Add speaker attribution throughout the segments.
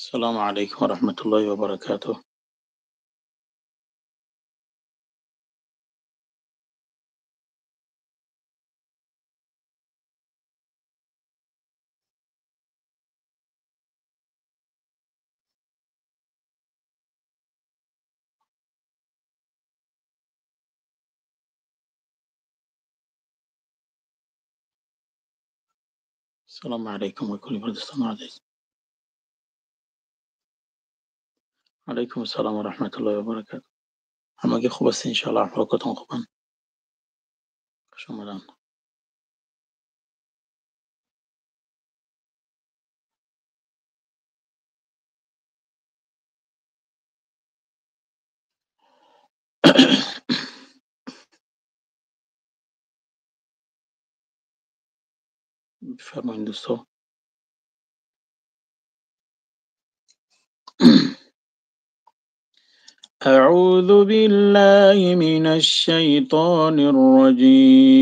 Speaker 1: السلام عليكم ورحمة الله وبركاته. السلام عليكم وكل بردستان عزيز. علیکم السلام و رحمت الله و برکاته. همگی خوب هستین انشاءالله، احوالتون خوبن. خوش آمدن. بفرمایید دوستا. أعوذ بالله من الشيطان الرجيم.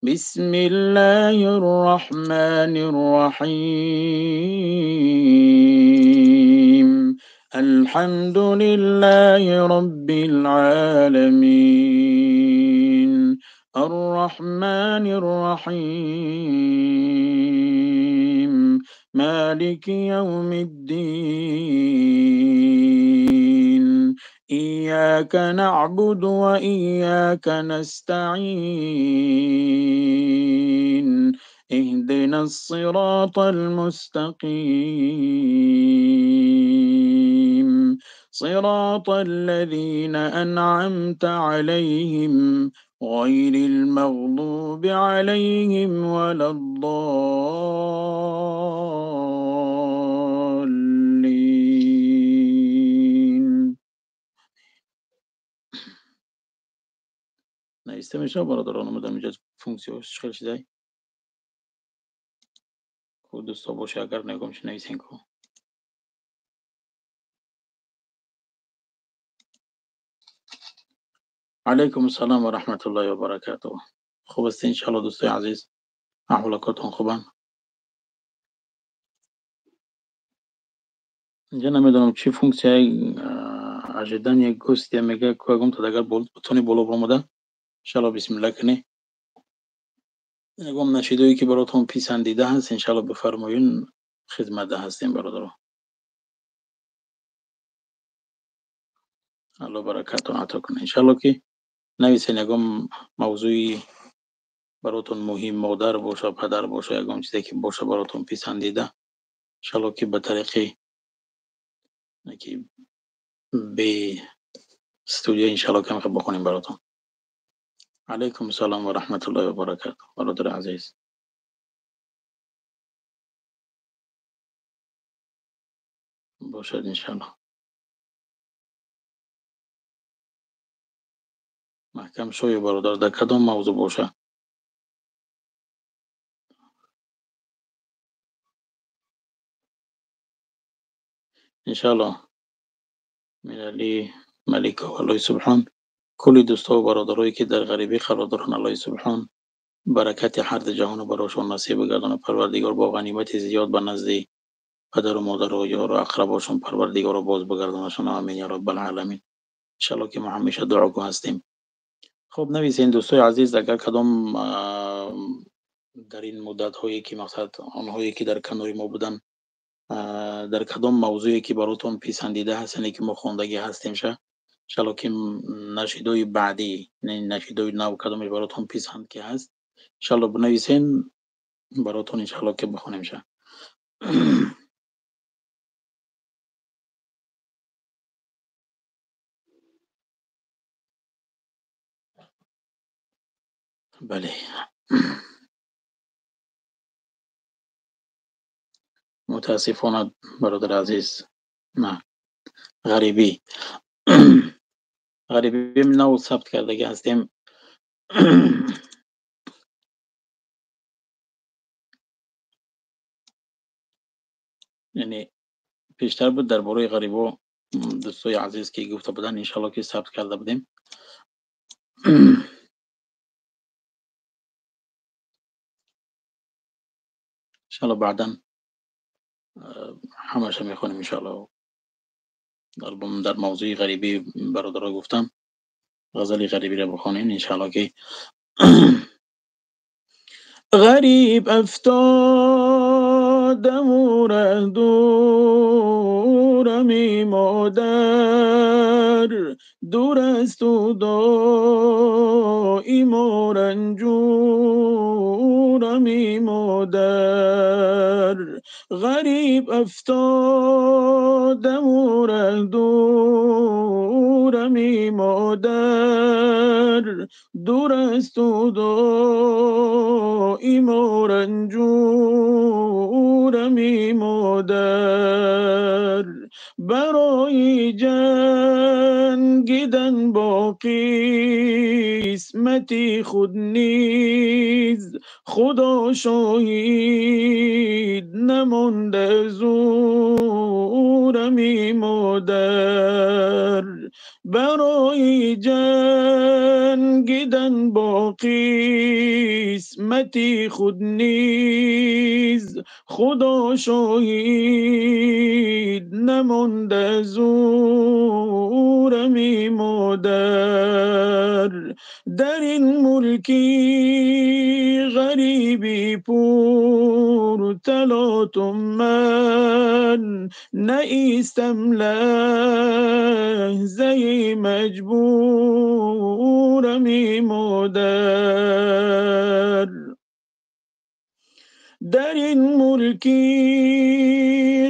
Speaker 1: بسم الله الرحمن الرحيم. الحمد لله رب العالمين. الرحمن الرحيم. مالك يوم الدين. إياك نعبد وإياك نستعين. اهدنا الصراط المستقيم. صراط الذين أنعمت عليهم غير المغضوب عليهم ولا الضالين. нависта мешавад бародарон, омадам инҷа функсияш чӣ хел чизай ку дӯсто боша, агар нагом чи нависен ку. Алайкум ассалом ва раҳматуллоҳи ва баракатуҳ. Хуб ҳастед иншоалло дӯстои азиз, аҳволакотон хубанд? Инҷа намедонам чӣ функсияи ожидание гостя мега ку, ягон та агар бутони боло баромада иншоалло бисмилла кунед. Ягон нашидое ки баротон писандида ҳаст иншоалло бифармоюн, хидматда ҳастем бародаро. Алло баракатон ато кунад иншоалло. Ки нависен ягон мавзӯи баротон муҳим, модар боша, падар боша, ягон чизе ки боша баротон писандида иншоалло, ки ба тариқи ки бе студия иншоалло каме бихонем баротон. Алайкум ассалом ва раҳматуллоҳи ва баракатуҳ бародари азиз. Бошад иншоалло. Маҳкам шоё бародар, дар кадом мавзӯъ боша? Иншоалло Мирали Маликов, Аллоҳи субҳон кулли дӯстову бародарое ки дар ғарибӣ қарор доранд, Аллоҳи субҳон баракати ҳарду ҷаҳону барошон насиб бигардонад. Парвардигор бо ғанимати зиёд ба назди падару модару ёру ақрабошон Парвардигоро боз бигардонашон. Амин я роббал аламин. Иншоалло ки мо ҳамеша дуогӯ ҳастем. Хуб нависен дӯстои азиз, агар кадом дар ин муддатҳое ки мақсад онҳое ки дар канори мо буданд, дар кадом мавзӯе ки баротон писандида ҳаст, яъне ки мо хондагӣ ҳастем ша, иншоалло ки нашидои баъдӣ, нашидои нав кадомеш баротон писанд ки ҳаст, иншоалло бинависен баротон, иншоалло ки бихонем ша. Бале, мутаассифона бародар азиз, на ғарибӣ ғарибӣ нав сабт кардагӣ ҳастем. Яъне пештар буд дар бораи ғарибо дӯстои азиз ки гуфта буданд, иншалло ки сабт карда будем. Иншалло баъдан ҳамаша мехонем иншалло. Дар мавзӯи ғарибӣ бародаро гуфтам, ғазали ғарибиро бихонем иншалло ки ғариб афтодаму раҳ дурами модар, дур аз ту доиму ранҷурами модар. Ғариб афтодаму раҳ дурами модар, дур аз ту доиму ранҷурами модар. Барои ҷангидан бо қисмати худ низ, Худо шоҳид намонда зӯрами модар. Барои ҷангидан бо қисмати худ низ, Худо шоҳид намонда зӯрами модар. Дар ин мулки ғарибӣ пурталотум ман, наистам лаҳзаи маҷбурами модар. Дар ин мулки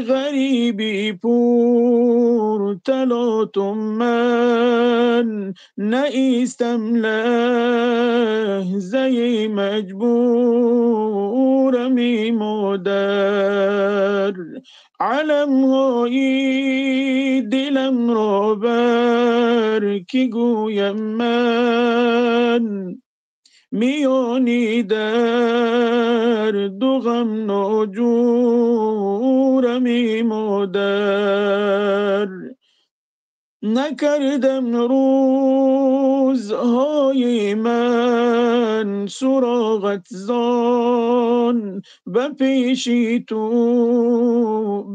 Speaker 1: ғарибӣ пурталотум ман, наистам лаҳзаи маҷбурами модар. Аламҳои диламро бар кӣ гӯям ман, миёни дарду ғам ноҷурами модар. Накардам рӯзҳои ман суроғат зон, ба пеши ту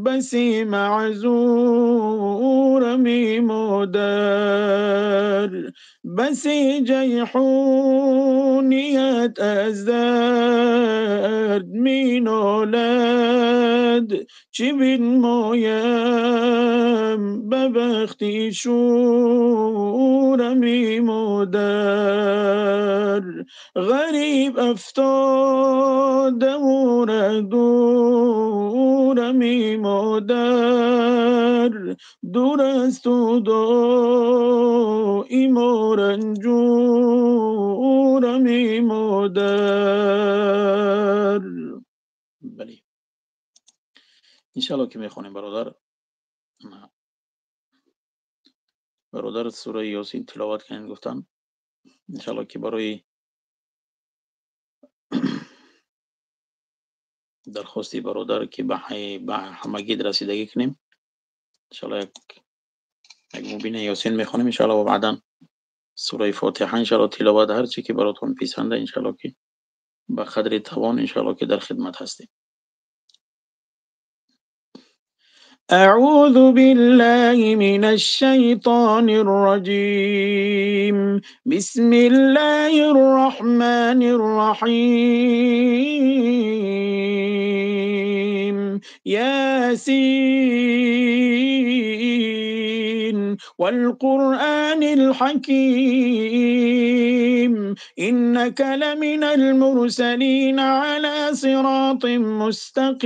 Speaker 1: басе маъзурами модар. Басе ҷайҳуният аз дард минолад, чӣ бинмоям ба бахти шӯрами модар. Ғариб афтодаму раҳ дурами модар, дур аз ту доиму ранҷурами модар. Бале, иншалло ки мехонем бародар. Бародар сураи Ёсин тиловат кунед гуфтам, иншалло ки барои дархости бародар ки ба ҳамагӣ расидагӣ кунем, иншалло як мубини Ёсин мехонем иншалло, ва баъдан сураи Фотиҳа иншалло тиловат, ҳар чи ки баротон писанда иншалло ки ба қадри тавон иншалло ки дар хидмат ҳастем. أعوذ بالله من الشيطان الرجيم. بسم الله الرحمن الرحيم. ياسين
Speaker 2: والقرآن الحكيم إنك لمن المرسلين على صراط مستقيم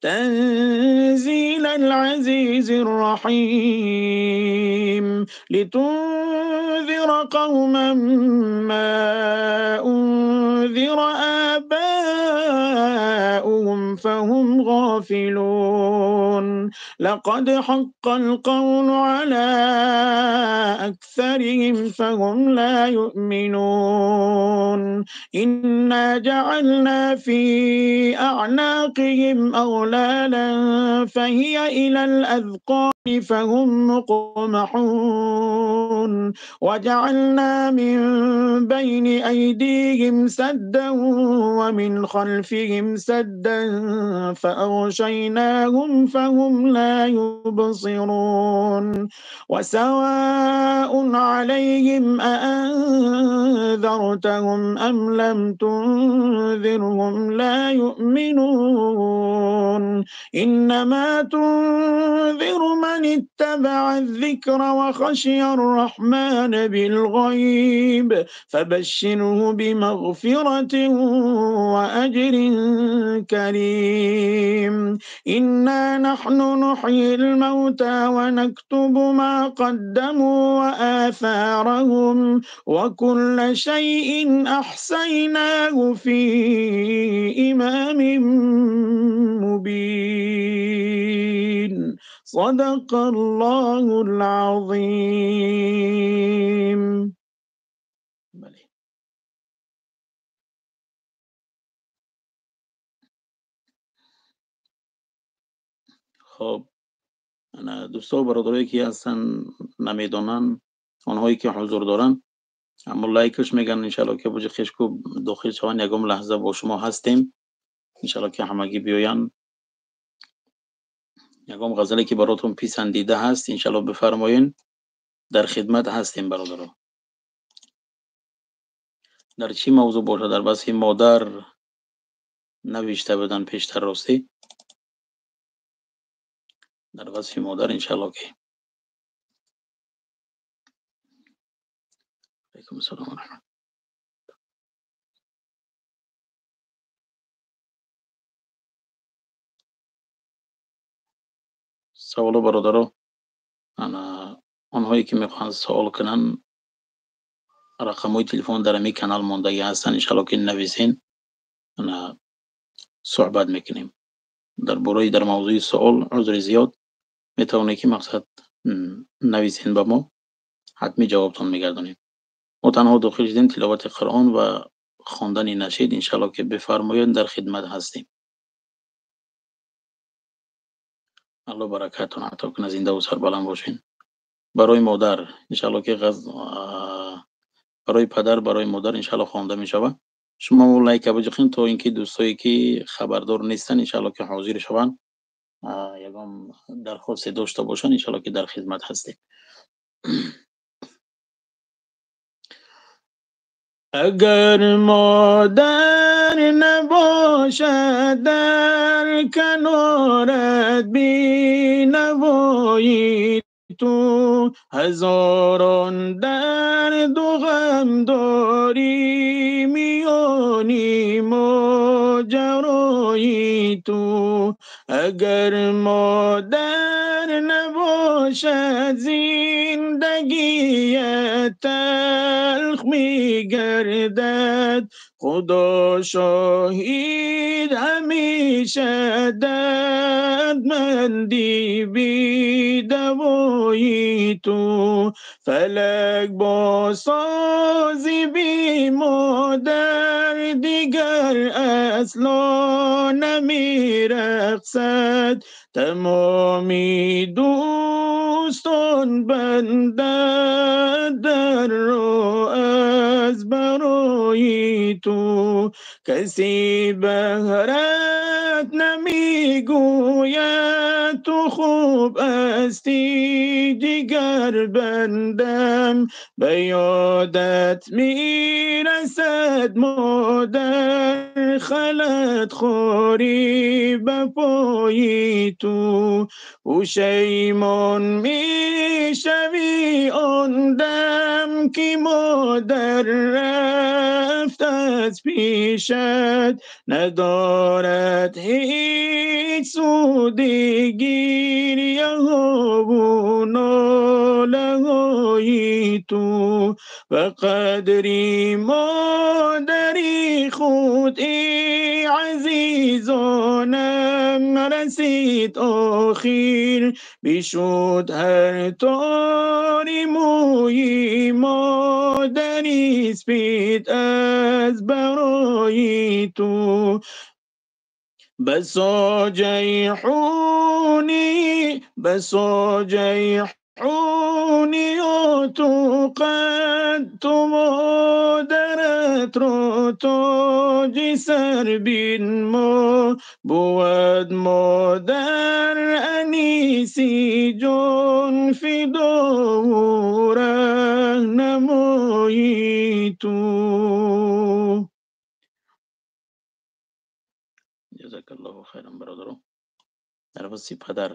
Speaker 2: تنزيل العزيز الرحيم لتنذر قوما ما أنذر آباؤهم فهم غافلون لقد حق القول على أكثرهم فهم لا يؤمنون إنا جعلنا في أعناقهم أغلالا فهي إلى الأذقان فهم مقمحون وجعلنا من بين أيديهم سدا ومن خلفهم سدا فأغشيناهم فهم لا يبصرون وسواء عليهم أأنذرتهم أم لم تنذرهم لا يؤمنون إنما تنذر من اتبع الذكر وخشي الرحمن بالغيب فبشره بمغفرة وأجر كريم إنا نحن نحيي الموتى ونكتب ما قدموا وآثارهم وكل شيء أحصيناه في إمام مبين صدق الله العظيم.
Speaker 1: بله. خب دوستا و برادرایی که هستن نمیدونن، آنهایی که حضور دارن اما لایکش میگن انشالله که بوجه خشکو داخل شوان یکم لحظه با شما هستیم انشالله که همگی بیاین. یکم غزلی که براتون پسندیده هست انشالله بفرمایین، در خدمت هستیم برادرها. در چی موضوع باشه؟ در بحث مادر نوشته بودن پیشتر، راستی در وصف مادر انشالله که علیکم السلام و رحمت. سوالو برادرو، آنهایی که میخوان سوال کنن رقم‌های تلفن در می کانال ماندگی هستن انشالله که نویسین، صحبت میکنیم در برای در موضوع سوال. عذر زیاد میتونه که مقصد نویسین به ما، حتمی جوابتون میگردونیم. ما تنها داخل شدیم تلاوت قرآن و خواندن نشید انشالله که بفرمایید در خدمت هستیم. الله برکتتون عطا کنه، زنده و سربلند باشین. برای مادر انشالله که برای پدر، برای مادر انشالله خوانده میشود. شما لایک بجخین تا اینکه دوستایی که خبردار نیستن انشالله که حاضر شوند، یگام درخواست داشته باشن انشالله که در خدمت هستیم.
Speaker 2: اگر مادر نباشد در کنارت بی نوایی تو، هزاران درد و غم داری میانی ماجرایی تو. اگر مادر نباشد زندگی تلخ میگردد، خدا شاهد همیشه دردمندی بی دوایی تو. فلک با سازی بی مادر دیگر اصلا نمیرقصد، تمامی دوستان بندد در را از برای تو. کسی بهرت نمیگوید تو خوب هستی دیگر بندم، به یادت میرسد مادر خلد خوری به پای تو، پشیمان می شوی آن دم که مادر رفت از پیشت، ندارد هیچ سودی گریه ها و ناله های تو، و قدری مادری خود ای عزیزانم رسید آخر، بشد هر تاری موی مادری سپید از برای تو، بسا جیحونی بسا جیحونی تو قد تو مادرت را تاج سر بین ما، بود مادر انیسی جان فدا و رهنمایی تو.
Speaker 1: جزاک الله خیرا برادران. در وصف پدر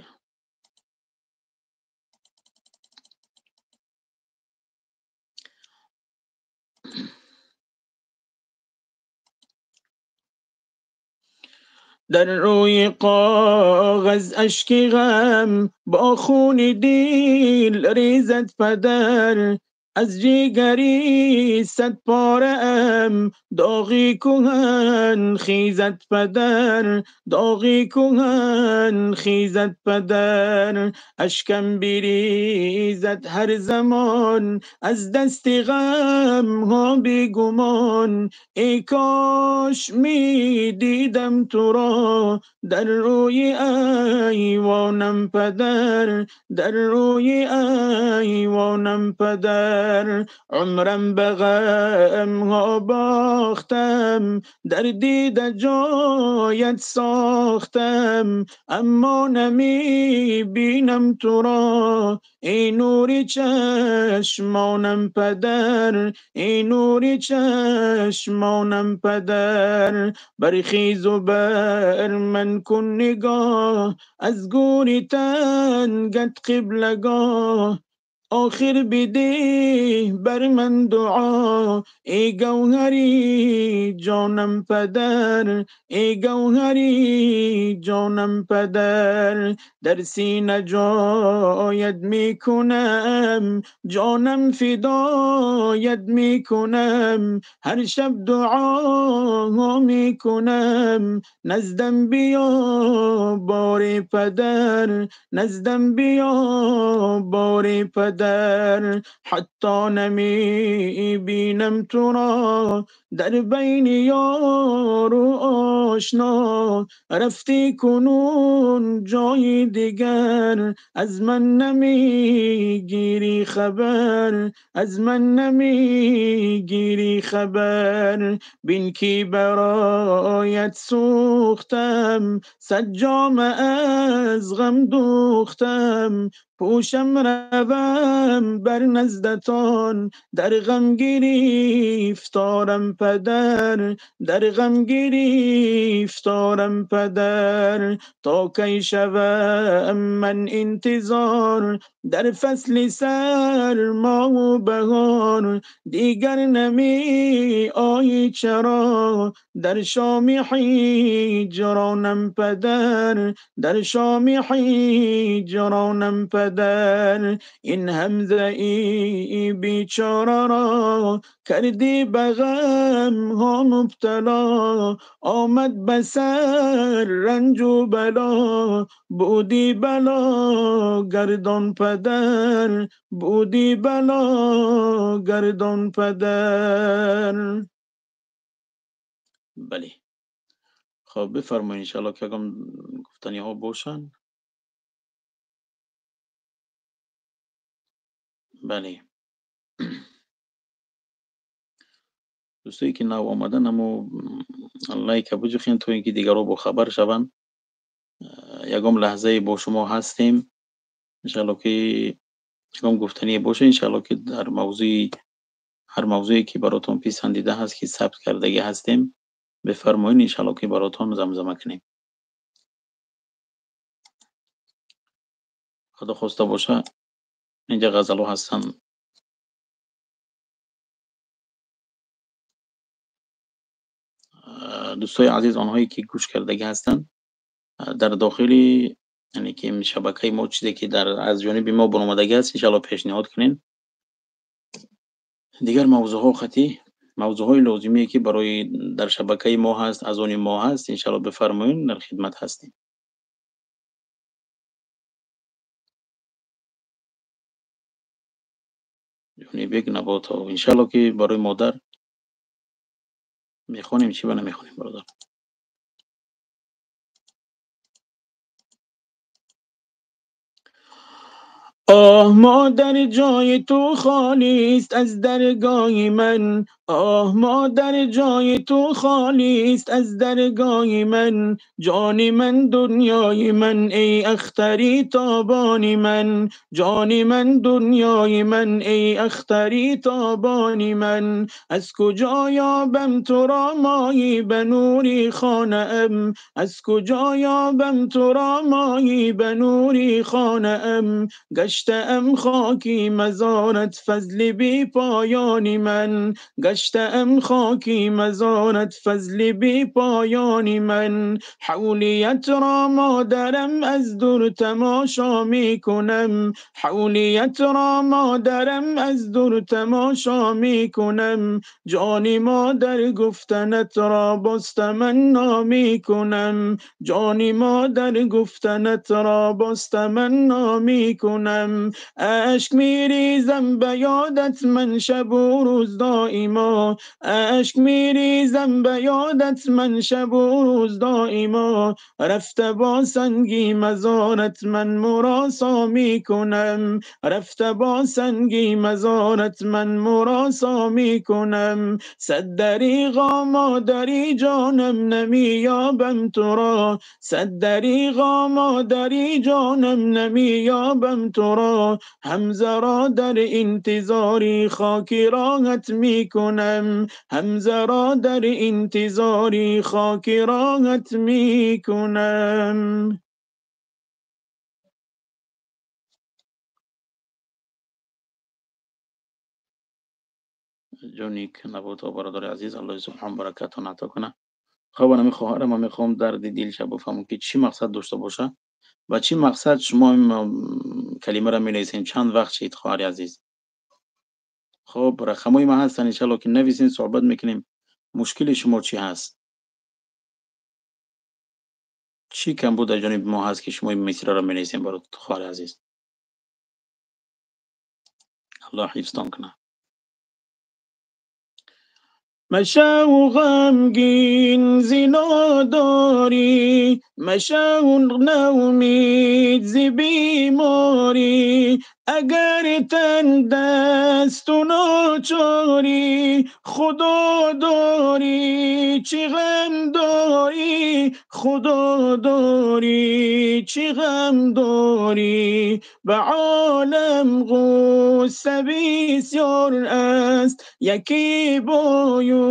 Speaker 2: در روی کاغذ اشک غم با خون دل ریزد پدر، از جگری صد پاره ام داغی کهن خیزد پدر، داغی کهن خیزد پدر، اشکم بریزد هر زمان از دست غم ها بیگمان، ای کاش می دیدم تو را در روی ایوانم پدر، در روی ایوانم پدر، عمرم به غم ها باختم در دید جایت ساختم، اما نمی بینم تو را ای نور چشمانم پدر، ای نور چشمانم پدر، برخیز و بر من کن نگاه از گور تنگت قبلگاه، آخر بده بر من دعا ای گوهری جانم پدر، ای گوهری جانم پدر، در سینه جایت میکنم جانم فدایت میکنم، هر شب دعا میکنم نزدم بیا بار پدر، نزدم بیا بار پدر، حتی نمی بینم تو را در بین یار و آشنا، رفتی کنون جای دیگر از من نمی گیری خبر، از من نمی گیری خبر، بین کی برایت سوختم صد جام از غم دوختم، پوشم روم بر نزدتان در غم گریفتارم پدر، در غم گریفتارم پدر، تا کی شوم من انتظار در فصل سرما و بهار، دیگر نمی آیی چرا در شام هجرانم پدر، در شام هجرانم پدر، این حمزه ای بیچاره را کردی به غم ها مبتلا، آمد به سر رنج و بلا، بودی بلا گردان پدر، بودی بلا گردان پدر.
Speaker 1: بله خب بفرمایید انشاءالله که اگم گفتنی ها باشن. بله دوستایی که نو آمدن امو لایک بجخین تو اینکه دیگران با خبر شوند. یگام لحظه با شما هستیم انشاءالله که یگام گفتنی باشه، انشاءالله که در موضوع هر موضوعی که براتون پسندیده هست که ثبت کردگی هستیم بفرمایین انشالله که براتون زمزمه کنیم. خدا خواسته باشه اینجا غزل ها هستن. دوستای عزیز، آنهایی که گوش کردگی هستن در داخل یعنی که شبکه ما چیزی که در از جانب ما برآمدگی است انشالله پیشنهاد کنین. دیگر موضوع ها خطی موضوع های لازمی که برای در شبکه ما هست، از آن ما هست، انشالله بفرمایین، در خدمت هستیم. جونی بگ نبات ها انشالله که برای مادر میخوانیم. چی با نمیخوانیم برادر؟ آه مادر جای تو خالی است از درگاه من، آه مادر جای تو خالی است از درگاه من، جان من دنیای من ای اختری تابان من، جان من دنیای من ای اختری تابان من، از کجا یابم تو را ماهی به نوری خانه ام، از کجا یابم تو را ماهی به نوری خانه ام، گشتم خاکی مزارت فضل بی پایان من، گشتم خاکی مزارت فضل بی پایان من، حولیت را مادرم از دور تماشا می کنم، حولیت را مادرم از دور تماشا می کنم، جان مادر گفتنت را باز تمنا می کنم، جان مادر گفتنت را باز تمنا می کنم، اشک میریزم به یادت من شب و روز دائما، اشک میریزم به یادت من شب و روز دائما، رفته با سنگی مزارت من مراسا میکنم، رفته با سنگی مزارت من مراسا میکنم، صد دریغا مادری جانم نمییابم تو را، صد دریغا مادری جانم نمییابم تو را، حمزه را در انتظاری خاک راحت میکنم، حمزه را در انتظاری خاک راحت میکنم. جونیک نبوت و برادر عزیز، الله سبحان برکتون عطا کنه. خب من خواهرم میخوام درد دل شب بفهمم که چی مقصد داشته باشه و چی مقصد شما کلمه را می نویسین. چند وقت شید خواهر عزیز؟ خب رقمای ما هستن انشالله که نویسین، صحبت میکنیم. مشکل شما چی هست؟ چی کم بود در جانب ما هست که شما این مصرع را می نویسین برای خواهر عزیز؟ الله حفظتان کنه. مشاو غمگین ز ناداری، مشاو نومید ز بیماری، اگر تن دست و ناچاری، خدا داری چی غم داری، خدا داری چی غم داری، به عالم غصه بسیار است، یکی بایو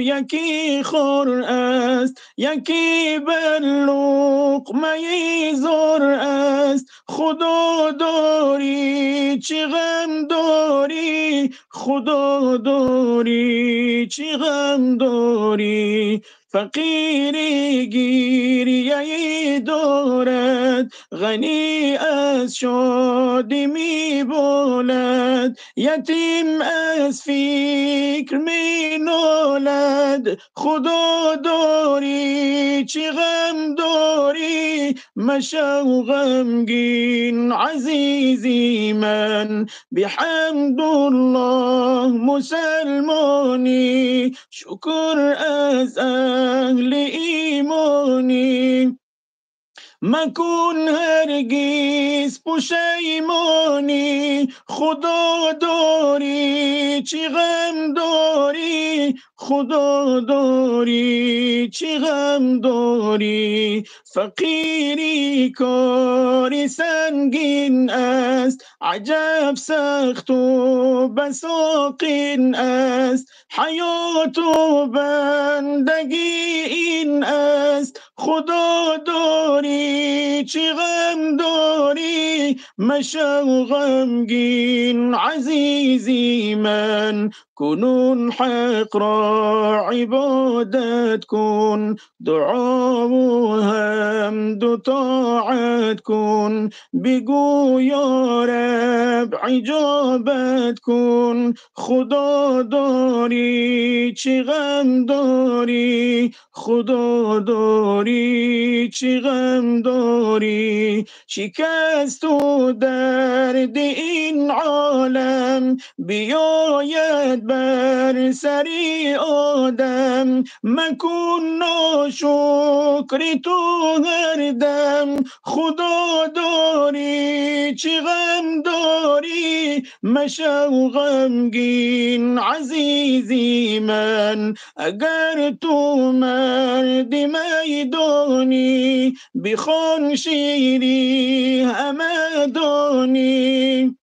Speaker 1: یکی خور است، یکی بر لقمه زور است، خدا داری چی غم داری، خدا داری چی غم داری، فقیری گیریه دارد، غنی از شادی می بالد، یتیم از فکر می نالد، خدا داری چی غم داری، مشو غمگین عزیزی من، بحمد الله مسلمانی، شکر از اهل ایمانی،
Speaker 2: مکن هرگز پشیمانی، خدا داری چی غم داری، خدا داری چی غم داری. فقیری کاری سنگین است، عجب سخت و بساقین است. حیات و بندگی این است، خدا داری چی غم داری. مشو غمگین عزیزی من، کنون حق را عبادت کن. دعا و حمد و طاعت کن، بگو یا رب اجابت کن. خدا داری چی غم داری، خدا داری چی غم داری. شکست و درد این عالم بیاید بر سری آدم. مکن ناشکر تو هر دم، خدا داری چی غم داری. مشو غمگین عزیزی من، اگر تو مرد میدانی. بخوان شیری همه دانی.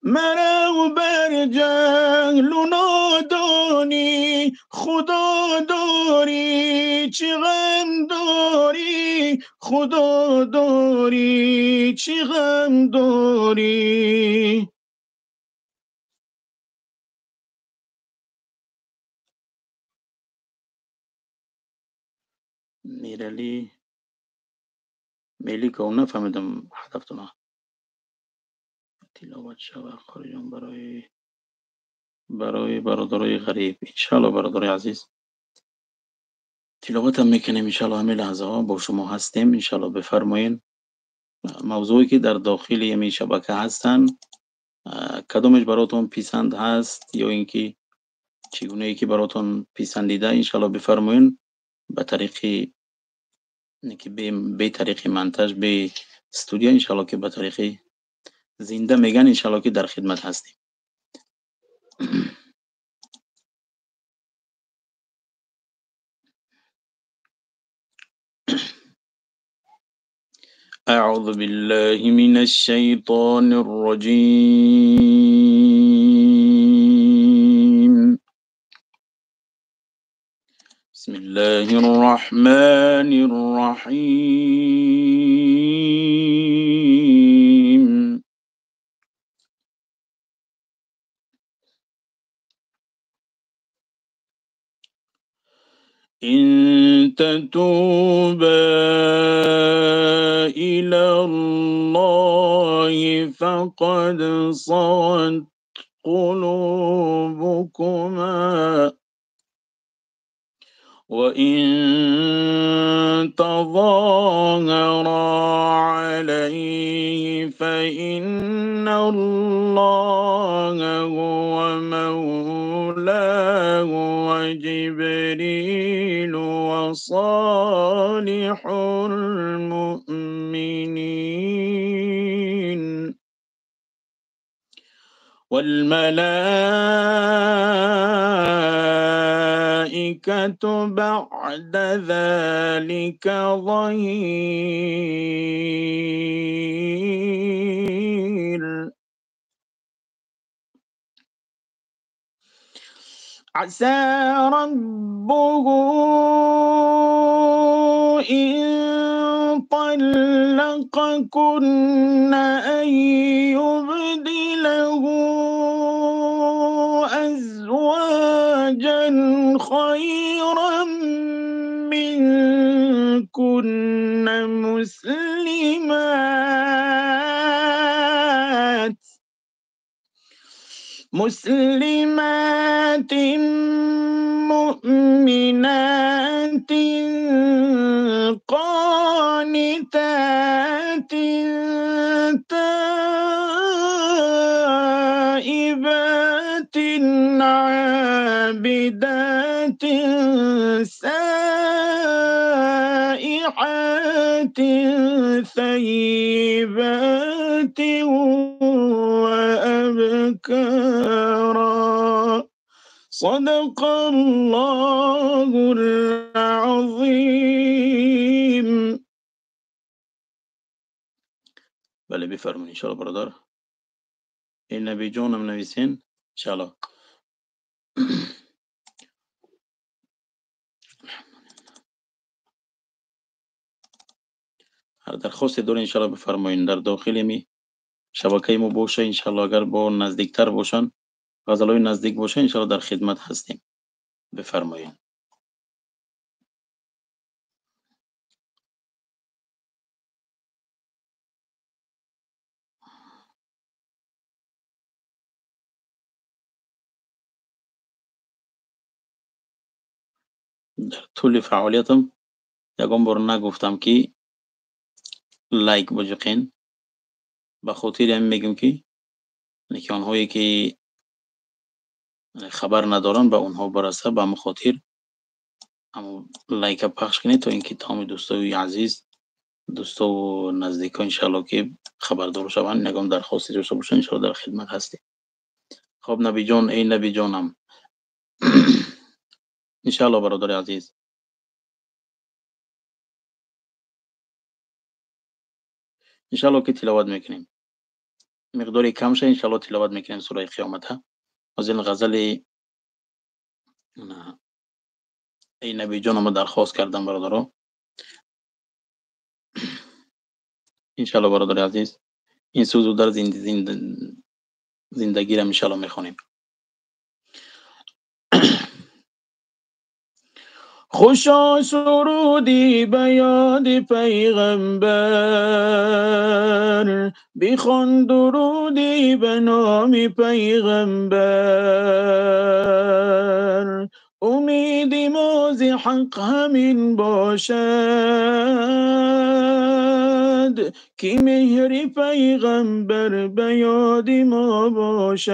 Speaker 2: مرو بر جهل و نادانی، خدا داری چی غم داری، خدا داری چی غم داری.
Speaker 1: میرعلی میلی که نفهمیدم هدفتون. تلاوت شود خارجان برای برادرای غریب. انشالله برادرای عزیز تلاوت هم میکنیم انشالله. همین لحظه ها با شما هستیم انشالله. بفرمایین موضوعی که در داخل همین شبکه هستن کدامش براتون پسند هست یا اینکه چگونه ای که براتون پسندیده انشالله بفرمایین. به طریقی که به طریق منتج به استودیو انشالله که به طریق زنده میگن انشالله که در خدمت هستیم. أعوذ بالله من الشيطان الرجيم. بسم الله الرحمن الرحيم. إن تتوبا إلى الله فقد صغت قلوبكما وإن تظاهرا عليه فإن الله هو مولاه وجبريل وصالح المؤمنين والملائكة بعد ذلك ظهير. عسى ربه إن طلقكن أن يبدله أزواجا خيرا منكن مسلمات مؤمنات قانتات تائبات عابدات سائحات
Speaker 2: صالحات ثيبات وأبكارا. صدق الله العظیم.
Speaker 1: بله بفرمایید انشاءالله برادر. این نبی جانم نویسین انشاءالله. هر درخواست دور انشاءالله بفرمایید در داخل می شبکه ما باشه انشاءالله. اگر با نزدیکتر باشن غزلای نزدیک باشه انشاءالله در خدمت هستیم. بفرمایید. در طول فعالیتم یگان بار نگفتم که لایک بجقین، به خاطر هم میگم که آنهایی که خبر ندارن به اونها برسه، به همون خاطر اما لایک پخش کنید تا اینکه تمام دوستای عزیز، دوستا و نزدیکان انشالله که خبردار شوند. نگام درخواستی داشته باشن انشالله در خدمت هستیم. خب نبی جان، ای نبی جانم انشالله برادر عزیز انشالله که تلاوت میکنیم، مقداری کم شه انشالله تلاوت میکنیم سوره قیامت ها. از این غزل ای نبی جانم درخواست کردم برادرها. انشالله برادر عزیز این سوز و در زندگی را انشالله میخوانیم.
Speaker 2: خوشا سرودی به یاد پیغمبر، بخوان درودی به نام پیغمبر. امید ما ز حق همین باشد، که مهر پیغمبر به یاد ما باشد.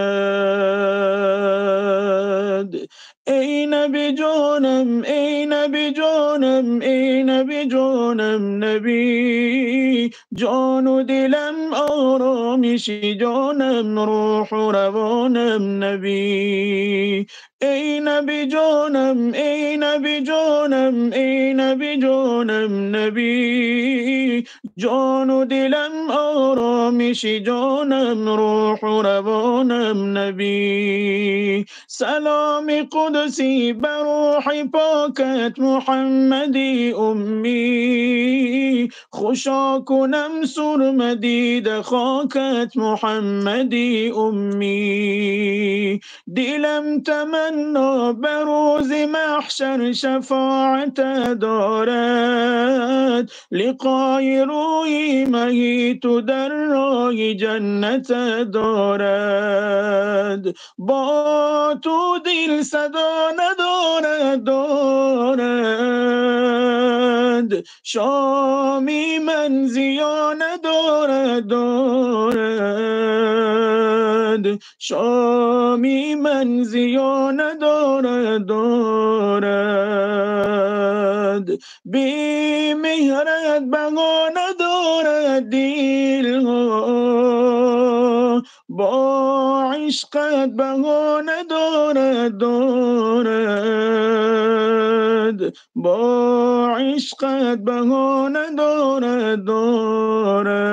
Speaker 2: ای نبی جانم، ای نبی جانم، ای نبی جانم نبی، جان و دلم آرامش جانم، روح و روانم نبی. ای نبی جانم، ای نبی جانم، ای نبی جانم نبی، جان و دلم آرامش جانم، روح و روانم نبی. سلام قدسی بر روح پاکت محمدی امی، خوشا کنم سرمه دید خاکت محمدی امی. دلم تمنا بر روز محشر شفاعت دارد، لقای روی مهی تو در راه جنت دارد. با تو دل صدا ندارد دارد، شامی من زیا ندارد دارد، شامی من زیا ندارد دارد. بی مهرت بقا ندارد دل ها، با عشقت بقا ندارد دارد، با عشقت بقا ندارد دارد.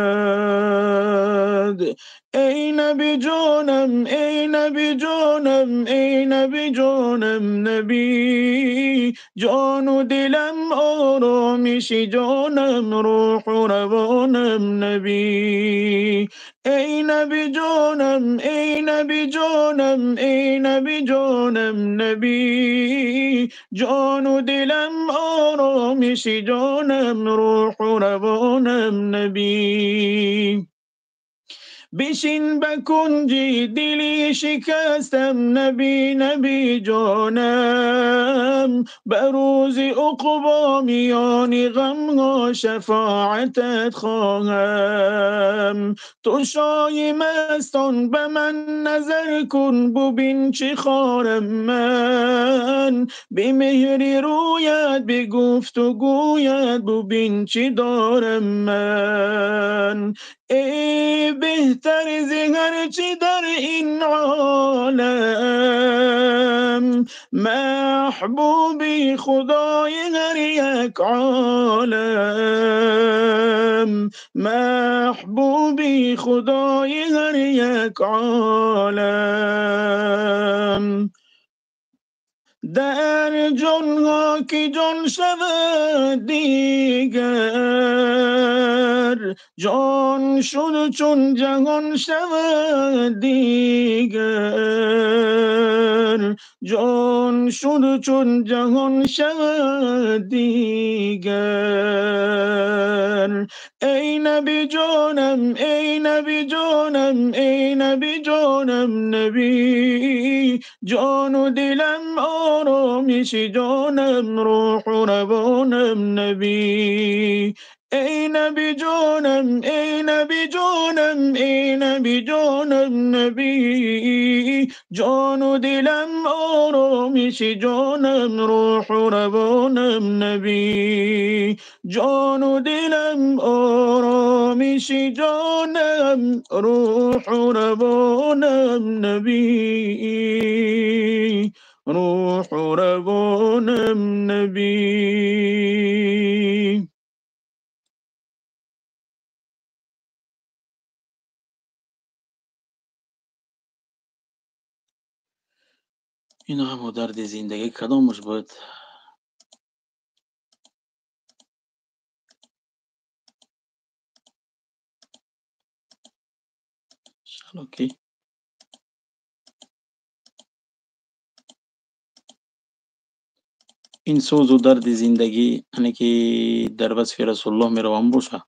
Speaker 2: ای نبی جانم، ای نبی جانم، ای نبی جانم نبی، جان و دلم آرامش جانم، روح و روانم نبی. ای نبی جانم، ای نبی جانم، ای نبی جانم نبی، جان و دلم آرامش جانم، روح و روانم نبی. بشین بکنجی دلی شکستم نبی نبی جانم بروز عقبا میان غم ها شفاعتت خواهم تو شای مستان به من نظر کن ببین چه خارم من به مهر رویت به گفت و گویت ببین چه دارم من ای بهتر ز هرچه در این عالم محبوبی خدای هر یک عالم محبوبی خدای هر یک عالم در جان ها که جان شود دیگر جان شد چون جهان شود دیگر جان شد چون جهان شود دیگر ای نبی جانم ای نبی جانم ای نبی جانم نبی جان و دلم آرامش جانم روح و روانم نبی ای نبی جانم ای نبی جانم ای نبی جانم نبی جان و دلم آرامش جانم روح و روانم نبی جان و دلم آرامش جانم روح و روانم نبی روح و روانم نبی.
Speaker 1: این غم و درد زندگی کدامش بود؟ انشالله که این سوز و درد زندگی یعنی که در وصف رسول الله می روان باشه.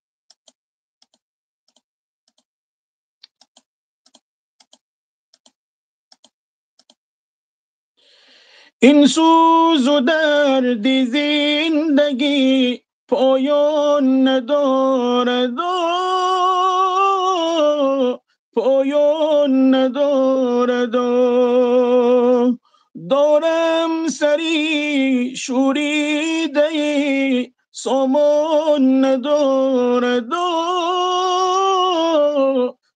Speaker 2: این سوز و درد زندگی پایان ندارد پایان ندارد دارم سری شوریده سامان ندارد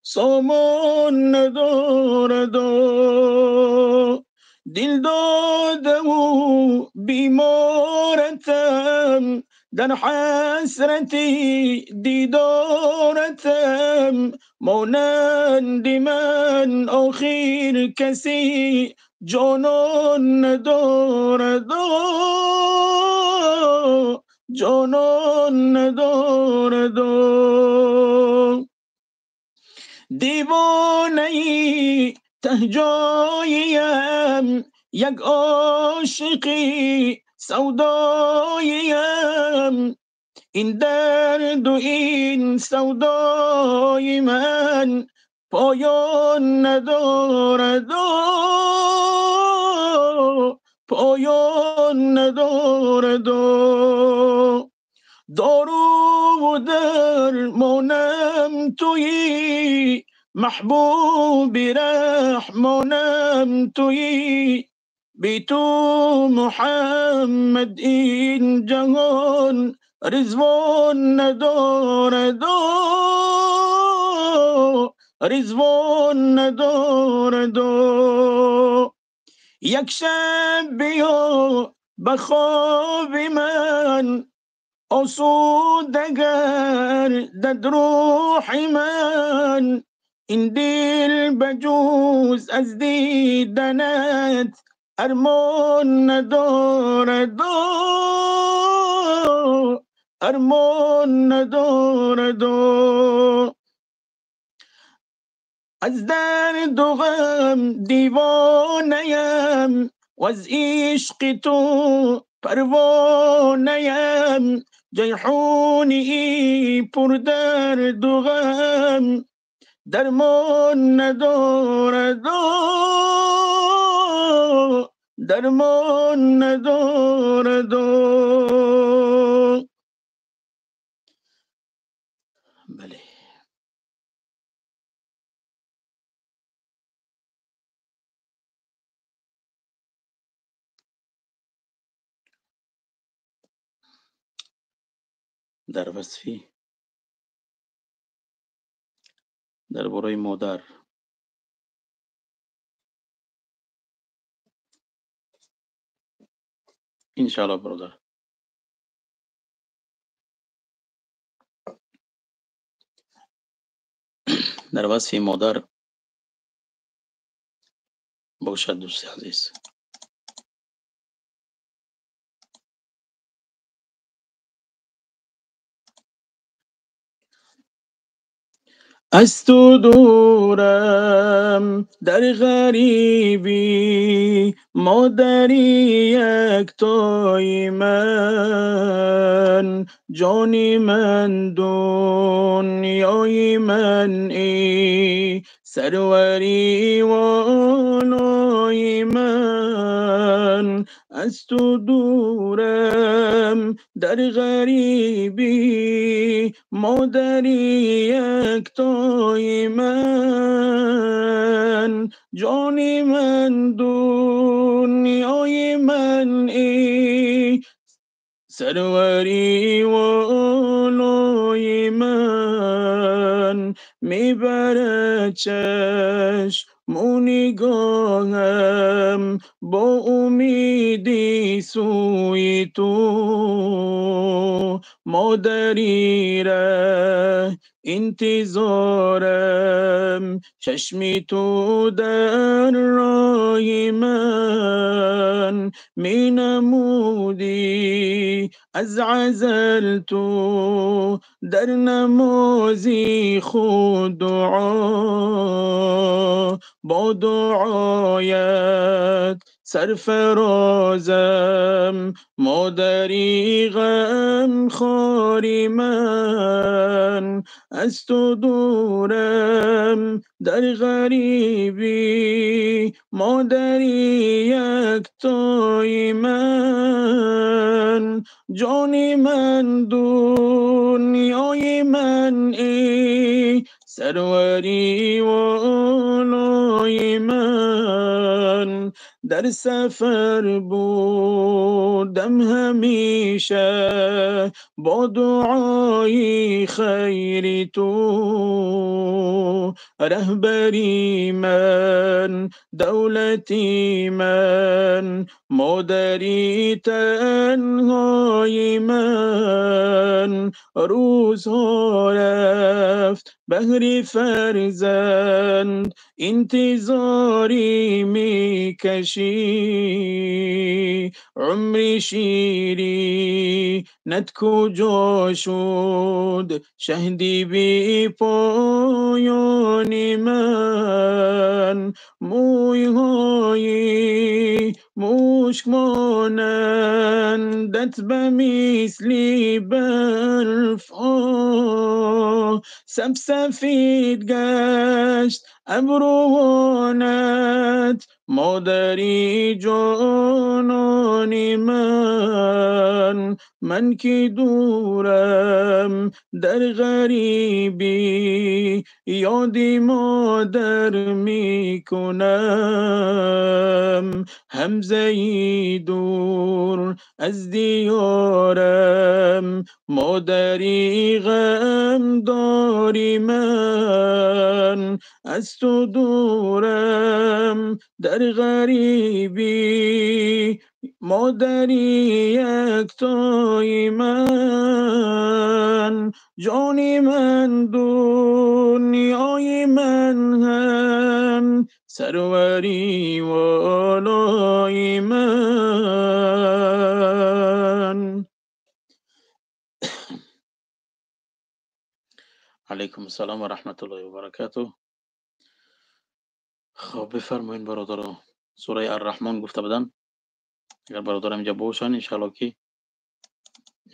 Speaker 2: سامان ندارد دل داده و بیمارتم در حسرتی دیدارتم مانند من آخر کسی جانان ندارد جانان ندارد دیوانه تهجایم یک عاشقی سودایم این درد و این سودای من پایان ندارد پایان ندارد دارو و درمانم تویی محبوب رحمانم تویی بی تو محمد این جهان رضوان ندارد رضوان ندارد یک شب بیا به خواب من آسوده گردد روح من این دل بجوز از دیدنت ارمان ندارد ارمان ندارد از درد و غم دیوانه ام و از عشق تو پروانه ام جیحونی پر درد و غم درمان ندارد، درمان ندارد.
Speaker 1: بله. در وصفی درباره مادر انشاءالله برادر. در وصف مادر باشد دوست عزیز.
Speaker 2: از تو دورم در غریبی، مادری یکتای من، جانی من دنیای من ای سروری والای من. از تو دورم در غریبی، مادری یکتای من، جانی من دنیای من ای سروری والای من. میبرد چشم و نگاهم با امیدی سوی تو، مادری ره انتظارم، چشمی تو در راه من. می نمودی از عزل تو در نمازی خود دعا، با دعایت سرفرازم، مادری غم خواری من. از تو دورم در غریبی، مادری یکتای من، جانی من دنیای من ای سروری والای من. در سفر بودم همیشه با دعای خیر تو، رهبری من دولتی من، مادری تنهای من. روزها رفت بهر فرزند انتظاری میکشی، عمر شیری نت کجا شد شهدی بی پایان من. مویهای مشک مانندت به مثل برف ها، سب سفید گشت ابروانت، مادری جانان من. من که دورم در غریبی، یاد مادر می کنم، همزه دور از دیارم، مادری غم داری من. از تو دورم در غریبی، مادری یکتای من، جانی من دنیای من هم سروری والای من.
Speaker 1: علیکم السلام و رحمت الله و برکاته. خب بفرمایین برادران، سوره الرحمن گفته بودن، اگر برادران اینجا باشن انشالله که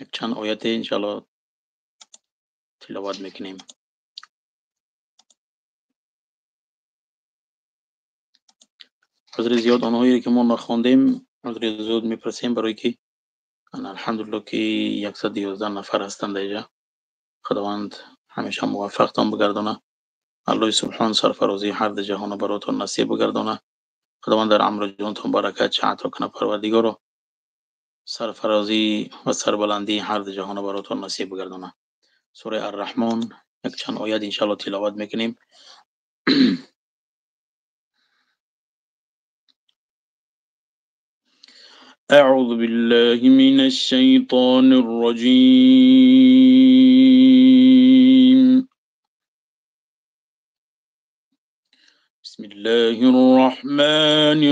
Speaker 1: یک چند آیت انشالله تلاوت میکنیم. عذر زیاد آنهایی که ما نخواندیم عذر زیاد میپرسیم برای که الحمدلله که 111 نفر هستند اینجا. خداوند همیشه موفقتان بگردانه. الله سبحان سرفرازی هر دو جهان براتون نصیب بگردانه. خداوند در عمر جانتون برکت چه عطا کنه. پروردگارا سرفرازی و سربلندی هر دو جهان براتون نصیب بگردانه. سوره الرحمن یک چند آیت انشاءالله تلاوت میکنیم. أعوذ بالله من الشيطان الرجيم. بسم الله الرحمن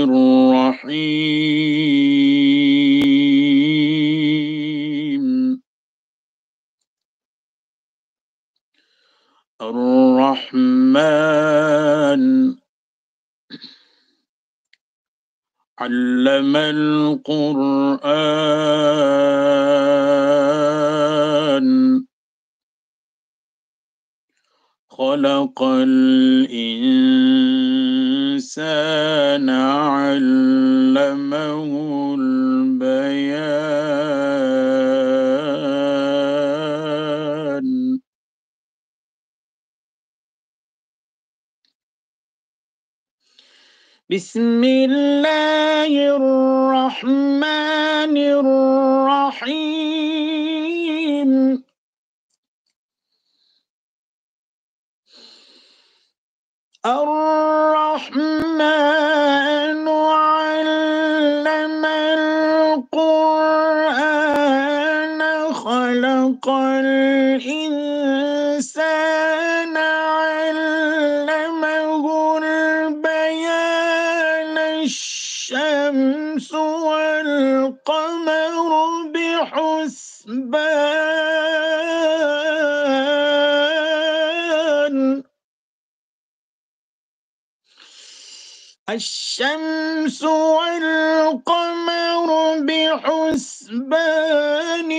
Speaker 1: الرحيم. الرحمن علم القرآن خلق الإنسان علمه البيان. بسم الله الرحمن الرحيم. الرحمن علم القرآن خلق الإنسان علمه البيان. الشمس والقمر بحسبان. الشمس والقمر بحسبان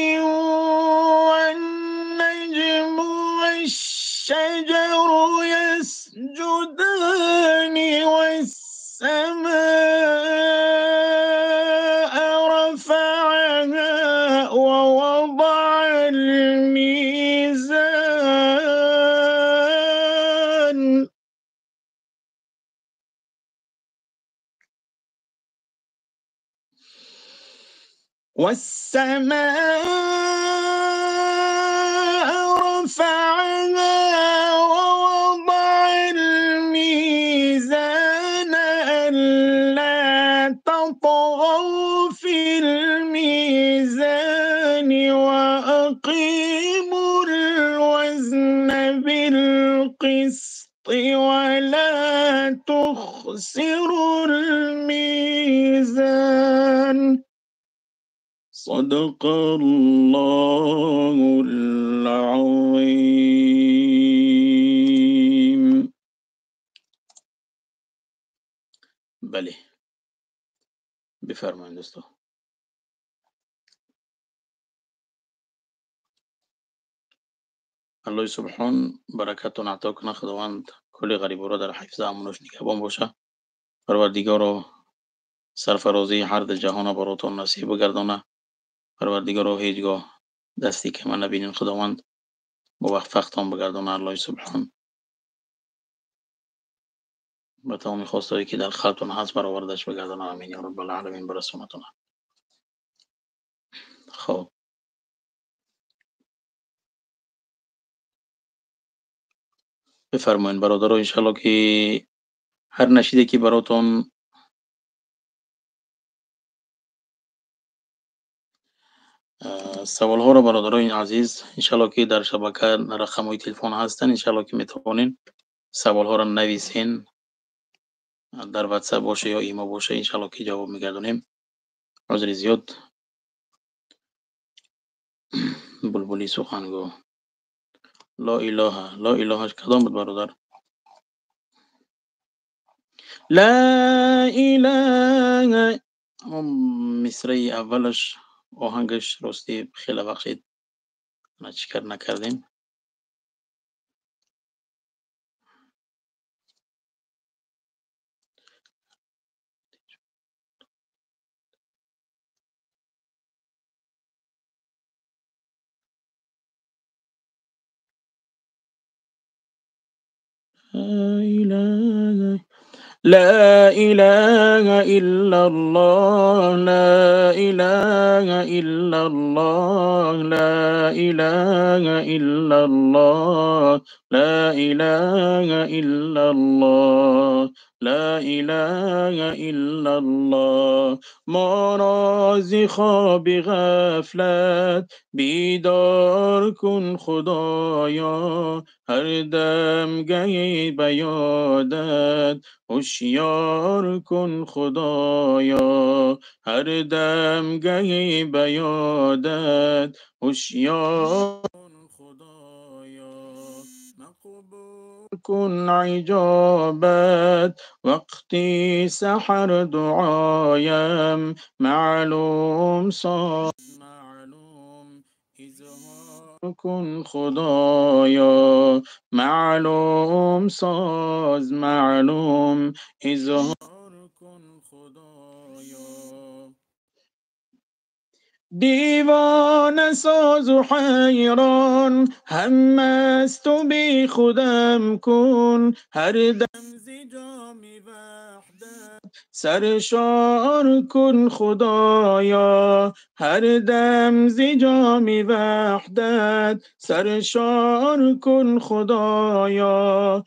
Speaker 1: والنجم والشجر يسجدان والسماء رفعها ووضع الميزان. والسماء رفعها ووضع الميزان ألا تطغوا في الميزان وأقيموا الوزن بالقسط ولا تخسروا الميزان. صدق الله العظيم. بله بفرمایید دوستان. الله سبحان برکتون عطا کنه. خداوند کل غریب را در حفظ امانش نگهبان باشه. پروردگارا سرفرازی هر دو جهان براتون نصیب بگردانه. پروردگارا هیچگاه دستی که من نبینین خداوند موفقتان بگردانه. الله سبحان به تمام خواستایی که در خلقتون هست برآوردش بگردانه. آمین یا رب العالمین. برسونتون. خب بفرمایین برادرها، انشالله که هر نشیده که براتون سوال ها رو برادران عزیز انشالله که در شبکه رقم های تلفن هستن، انشالله که میتوانین سوال ها رو نویسین، در واتساپ باشه یا ایما باشه، انشالله که جواب میگردونیم. عذر زیاد. بلبلی سخنگو لا اله لا اله کدام بود برادر؟ لا اله. مصرعی اولش آهنگش راستی خیلی بخشید ما چیکار نکردیم.
Speaker 2: إله لا إله إلا الله لا إله إلا الله لا إله إلا الله لا إله إلا الله لا إله إلا الله. ما را ز خواب غفلت بیدار کن خدایا، هر دم گهی به یادت هوشیار کن خدایا، هر دم گهی به یادت هوشیار کن خدایا. مقبول کن عجابت وقتی سحر دعایم، معلوم ساز معلوم اظهار کن خدایا، معلوم ساز معلوم اظهار کن خدایا. دیوانه ساز و حیران هم مست و بی خودم کن، هر دم ز جام وحدت سرشار کن خدایا، هر دم ز جام وحدت سرشار کن خدایا.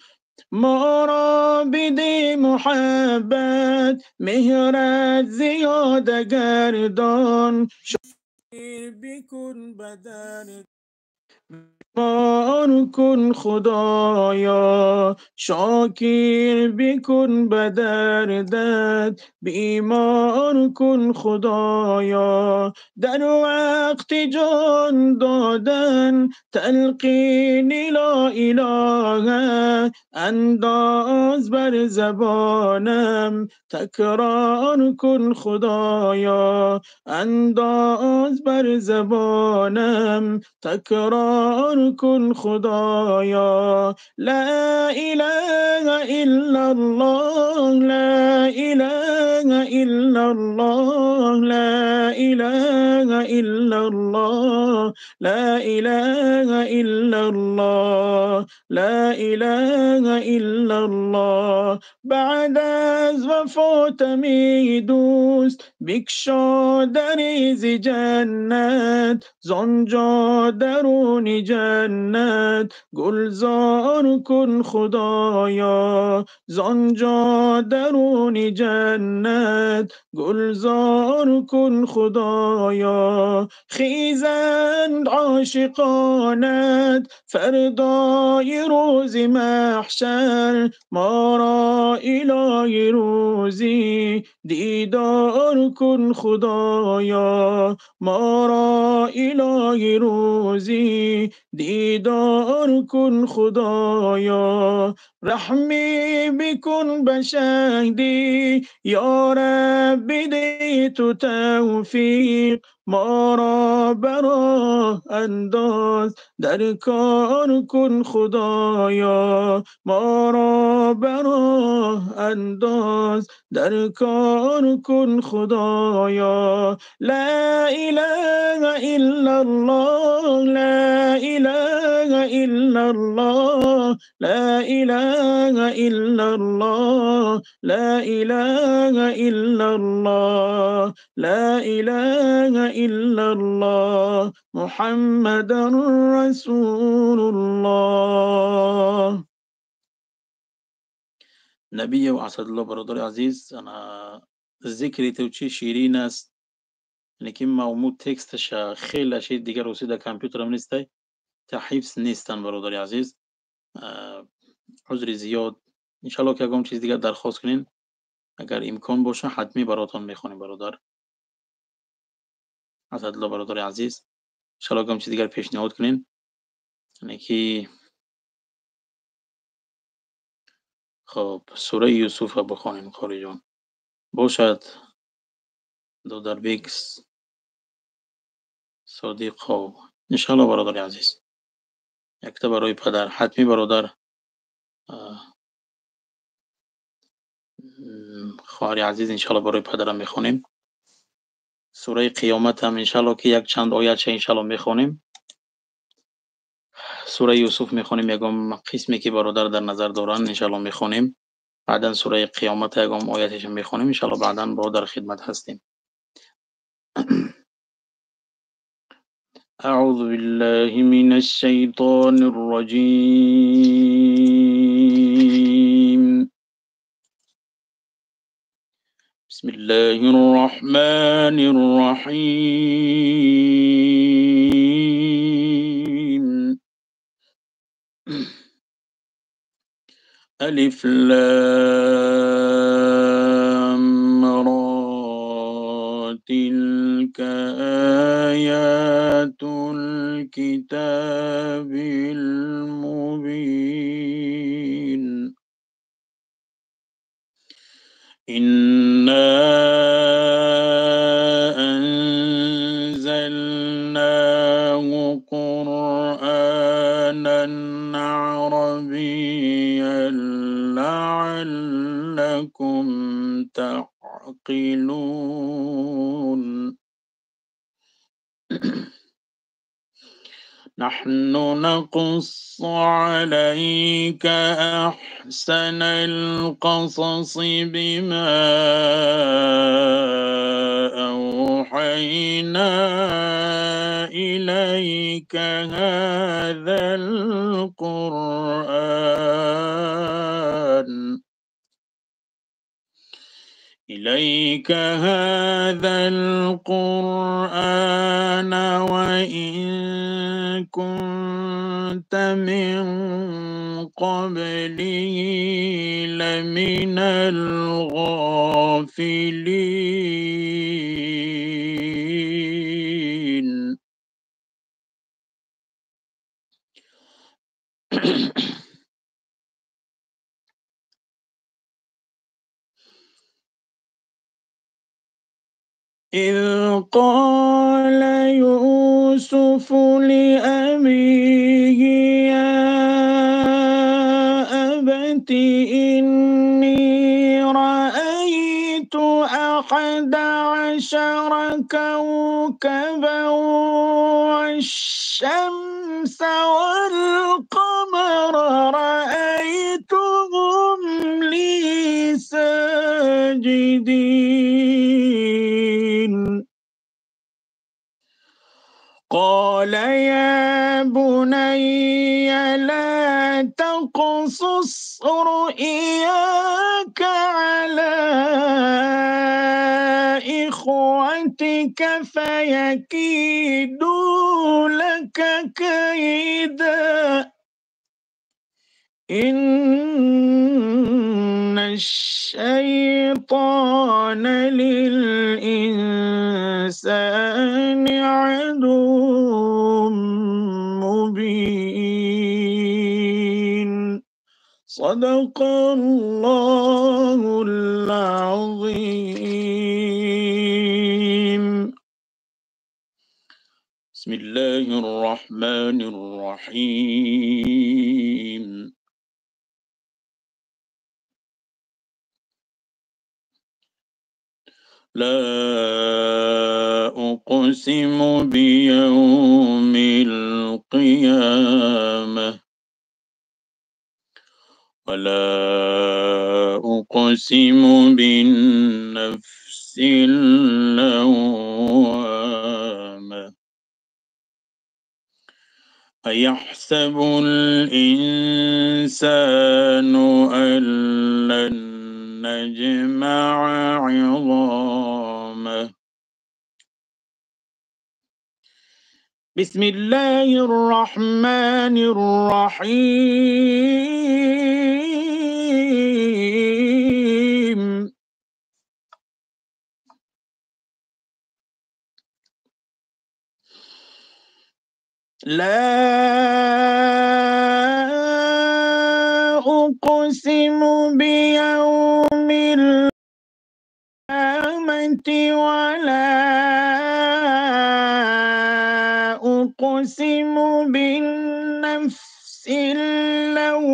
Speaker 2: ما را بده محبت مهرت زیاده گردان، شاکر بکن بدر بیمار کن خدایا، شاکر بکن به دردت بیمار کن خدایا. در وقت جان دادن تلقین لا اله انداز بر زبانم تکرار کن خدایا، انداز بر زبانم تکرار کن خدایا. لا اله الا الله لا اله الا الله لا اله الا الله لا اله الا الله لا اله الا الله. بعد از وفات می دوست بکشا در ز جنت، زآنجا درون جنت گلزار کن خدایا، زآنجا درون جنت گلزار کن خدایا. خیزند عاشقانت فردای روز محشر، ما را الهی روزی دیدار کن خدایا، ما را الهی روزی دیدار کن خدایا. رحمی بکن به شهدی یا رب بده تو توفیق، ما را براه انداز در کار کن خدایا، ما را براه انداز در کار کن خدایا. لا اله الا الله لا اله الا الله لا اله الا الله لا اله الا الله لا اله الا الله محمد رسول الله.
Speaker 1: نبی و اسدالله برادر عزیز، انا ذکر تو چی شیرین است، لیکن ما تکستش خیلی شی دیگر روسی در کامپیوترم نیست، تا حفظ نیستن برادر عزیز، عذر زیاد. انشالله که اگم چیز دیگر درخواست کنین اگر امکان باشه حتمی براتون میخوانیم برادر اسدالله برادر عزیز. انشالله اگم چیز دیگر پیشنهاد کنین. یعنی خب سوره یوسف را بخوانیم قاری جان. باشد دادر بیکس صادق. خب انشالله برادر عزیز یکتا برای پدر حتمی برادر خواهر عزیز انشالله برای پدرم میخوانیم. سوره قیامت هم انشالله که یک چند آیت انشالله میخوانیم. сураи Юсуф мехонем, ягон қисме ки бародар дар назар доранд, иншоаллоҳ мехонем. Баъдан сураи Қиёмат ягон ояташ мехонем, иншоаллоҳ баъдан бародар хидмат ҳастем. أعوذ بالله من الشيطان الرجيم. بسم الله الرحمن الرحيم. ألف لام را تلك آيات الكتاب المبين. إنا أنزلناه قرآنا عربيا لعلكم تعقلون. نحن نقص عليك أحسن القصص بما أوحينا إليك هذا القرآن وإن كنت من قبله لمن الغافلين. إذ قال يوسف لأبيه يا أبت إني رأيت 11 كوكبا والشمس والقمر رأيتهم لي ساجدين. قال يا بني لا تقصص رؤياك على إخوتك فيكيدوا لك كيدا إن الشيطان للإنسان عدو مبين. صدق الله العظيم. بسم الله الرحمن الرحيم. لا أقسم بيوم القيامة ولا أقسم بالنفس اللوامة أيحسب الإنسان أن لن نجمع عظامه. بسم الله الرحمن الرحيم. لا أقسم بيوم القيامة ولا أقسم بالنفس اللوامة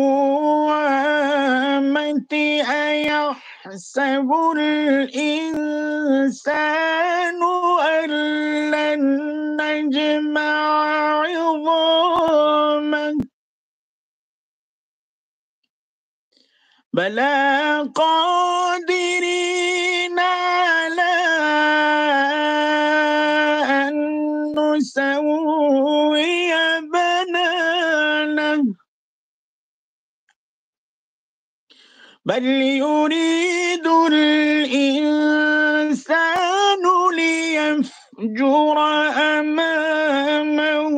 Speaker 1: أيحسب الإنسان أن لن نجمع عظامه.
Speaker 2: بلى قادرين على أن نسوي بنانه بل يريد الإنسان ليفجر أمامه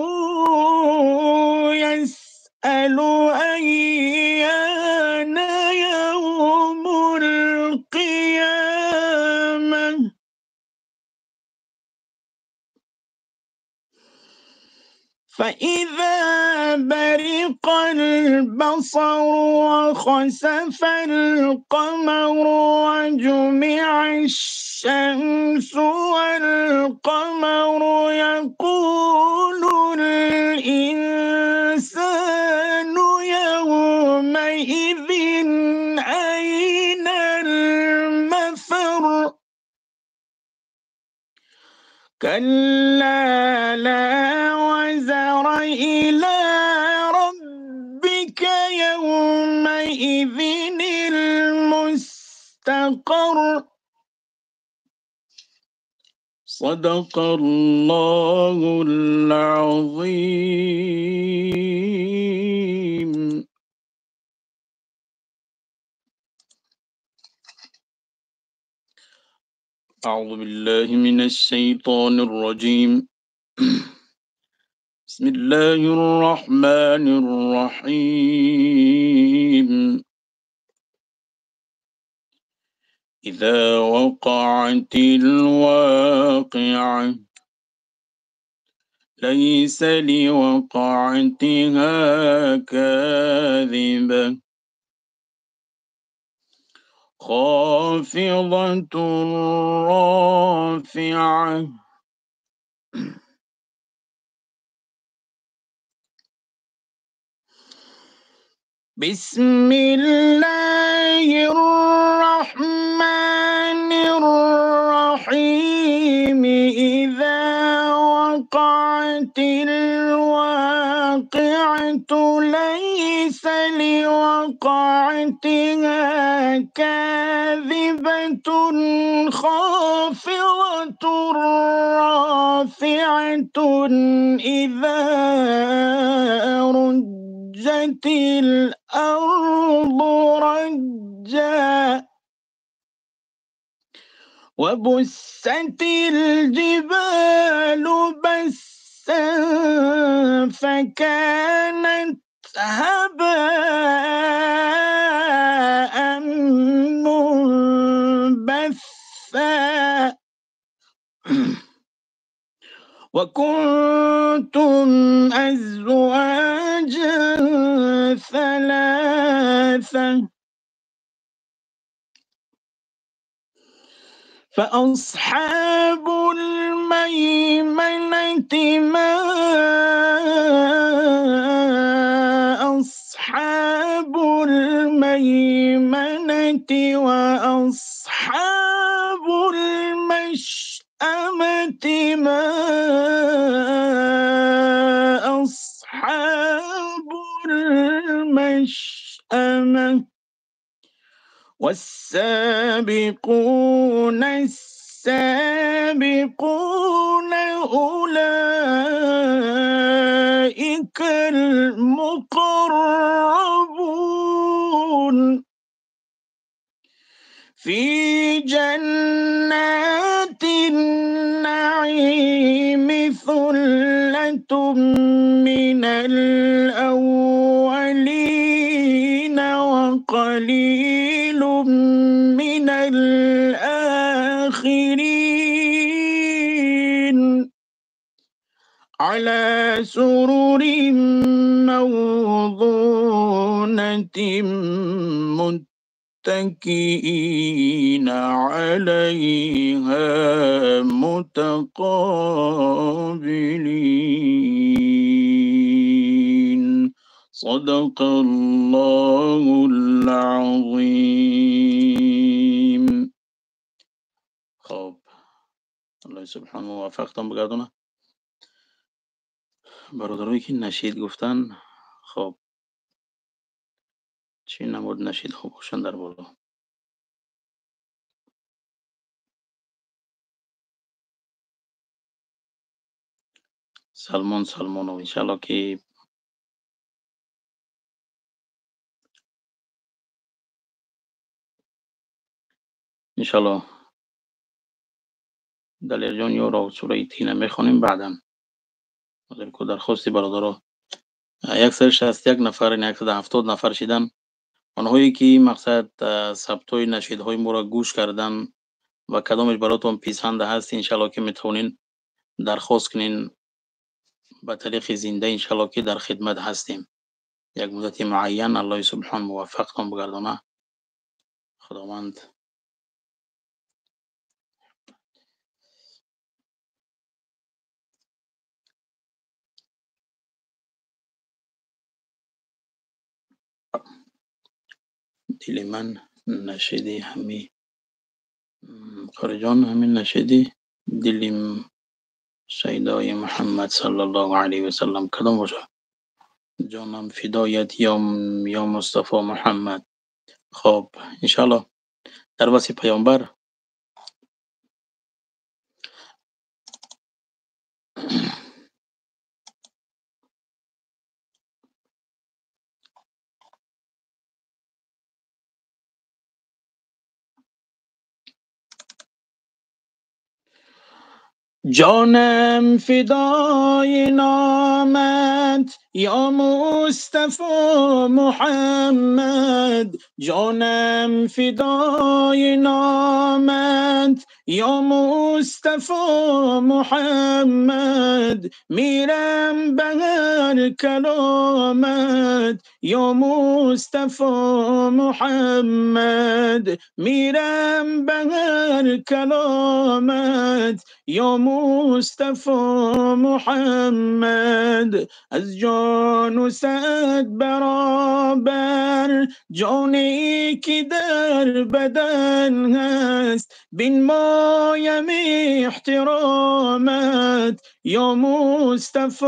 Speaker 2: يسأل أيان يوم القيامة. فإذا برق البصر وخسف القمر وجمع الشمس والقمر يقول الإنسان يومئذ أين المفر؟ كلا لا وزر إلى ربك يومئذ المستقر. صدق الله العظيم. أعوذ بالله من الشيطان الرجيم. بسم الله الرحمن الرحيم. إذا وقعت الواقعة ليس لوقعتها كاذبة خافضة رافعة. بسم الله الرحمن الرحيم. إذا وقعت الواقعة ليس لوقعتها كاذبة خافضة رافعة إذا رجت الأرض رجا وبست الجبال بسا فكانت هباء منبثا وكنتم أزواجا ثلاثة فأصحاب الميمنة ما أصحاب الميمنة وأصحاب المشأمة ما أصحاب المشأمة والسابقون السابقون أولئك المقربون في جنات النعيم ثلة من الأولين وقليل من الآخرين على سرر موضونة متكئين عليها متقابلين. صدق الله العظيم. خب الله سبحانه موفقتان بگردونه. برادرایی که نشید گفتن، خب چی
Speaker 1: Чӣ намуд нашидҳо бошанд дар боло. Салмон Салмонов, иншалло ки иншалло Далерҷон ёро сураи Тина мехонем баъдан. Ҳозир ку дархости бародаро 161 нафар, 170 нафар шидан. Онҳое ки мақсад сабтҳои нашидҳои моро гӯш кардан ва кадомеш баротон писанда ҳаст, иншалло ки метавонин дархост кунин ба тариқи зинда, иншалло ки дар хидмат ҳастем. Як муддати муайян Аллоҳи субҳон муваффақтон бигардона. Худованд дили ман нашиди ҳами қориҷон, ҳамин нашиди дилим шайдои Муҳаммад саллаллоҳу алайҳи васаллам кадом бошад? Ҷонам фидоят ё Мустафо Муҳаммад. Хоб, иншалло дар васфи паёмбар جانم فدای نامت یا مصطفی محمد، جانم فدای نامت یا مصطفی محمد، میرم به هر کلامت یا مصطفی محمد، میرم به هر کلامت یا مصطفی محمد. از جان و صد برابر جانی که در بدن هست، بین مایم احترامت یا مصطفی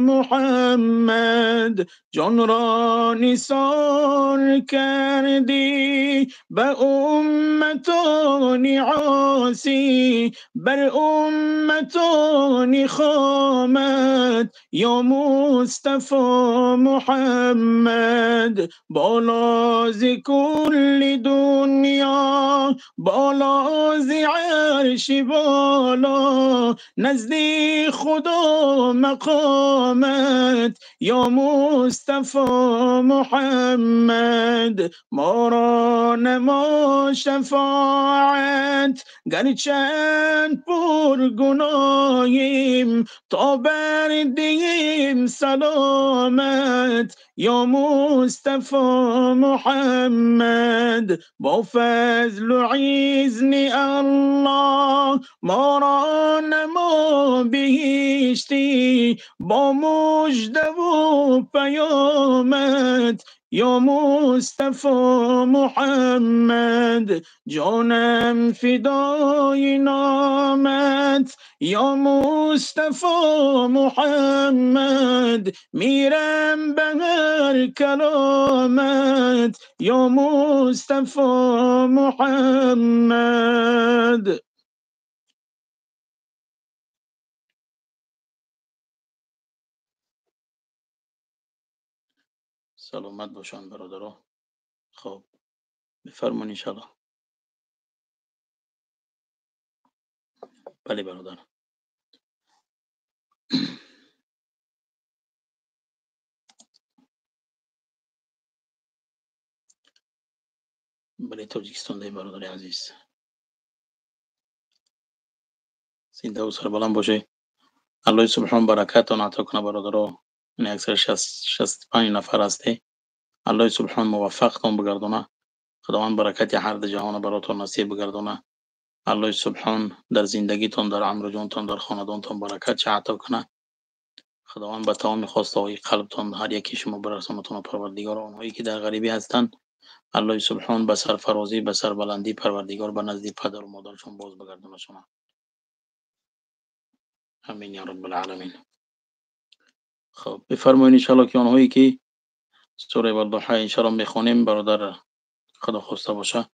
Speaker 1: محمد. جان را نثار کردی به امتان عاصی، بر امتان خامت یا مصطفی محمد. بالا ز کل دنیا، بالا ز عرش بالا، نزد خدا مقامت یا مصطفی محمد. ما را نما شفاعت گرچند پر گناهیم، تا بردیم سلامت یا مصطفی محمد. با فضل و اذن الله ما را نما بهشتی، با مژده و پیامت یا مصطفی محمد. جانم فدای نامت یا مصطفی محمد، میرم به هر کلامت یا مصطفی محمد. سلامت باشند برادرها. خب بفرمایید انشالله. بله برادر. بله تاجیکستان دی برادر عزیز، زنده و سربلند باشه. الله سبحان برکتون عطا کنه برادرها. این 165 نفر هسته. الله سبحان موفقتون بگردونه. خداوند برکت هر دو جهان براتون نصیب بگردونه. الله سبحان در زندگیتون، در عمر جانتون، در خاندانتون برکت چه عطا کنه. خداوند به تمام خواسته های قلبتون هر یکی شما برسونتون پروردگار. آنهایی که در غریبی هستند الله سبحان به سرفرازی، به سربلندی پروردگار به نزد پدر و مادرشون باز بگردونه شما. امین یا رب العالمین. خب بفرمایید ان شاءالله که آنهایی که сураи Ваддуҳа иншоаллоҳ мехонем бародар, худо хоста боша.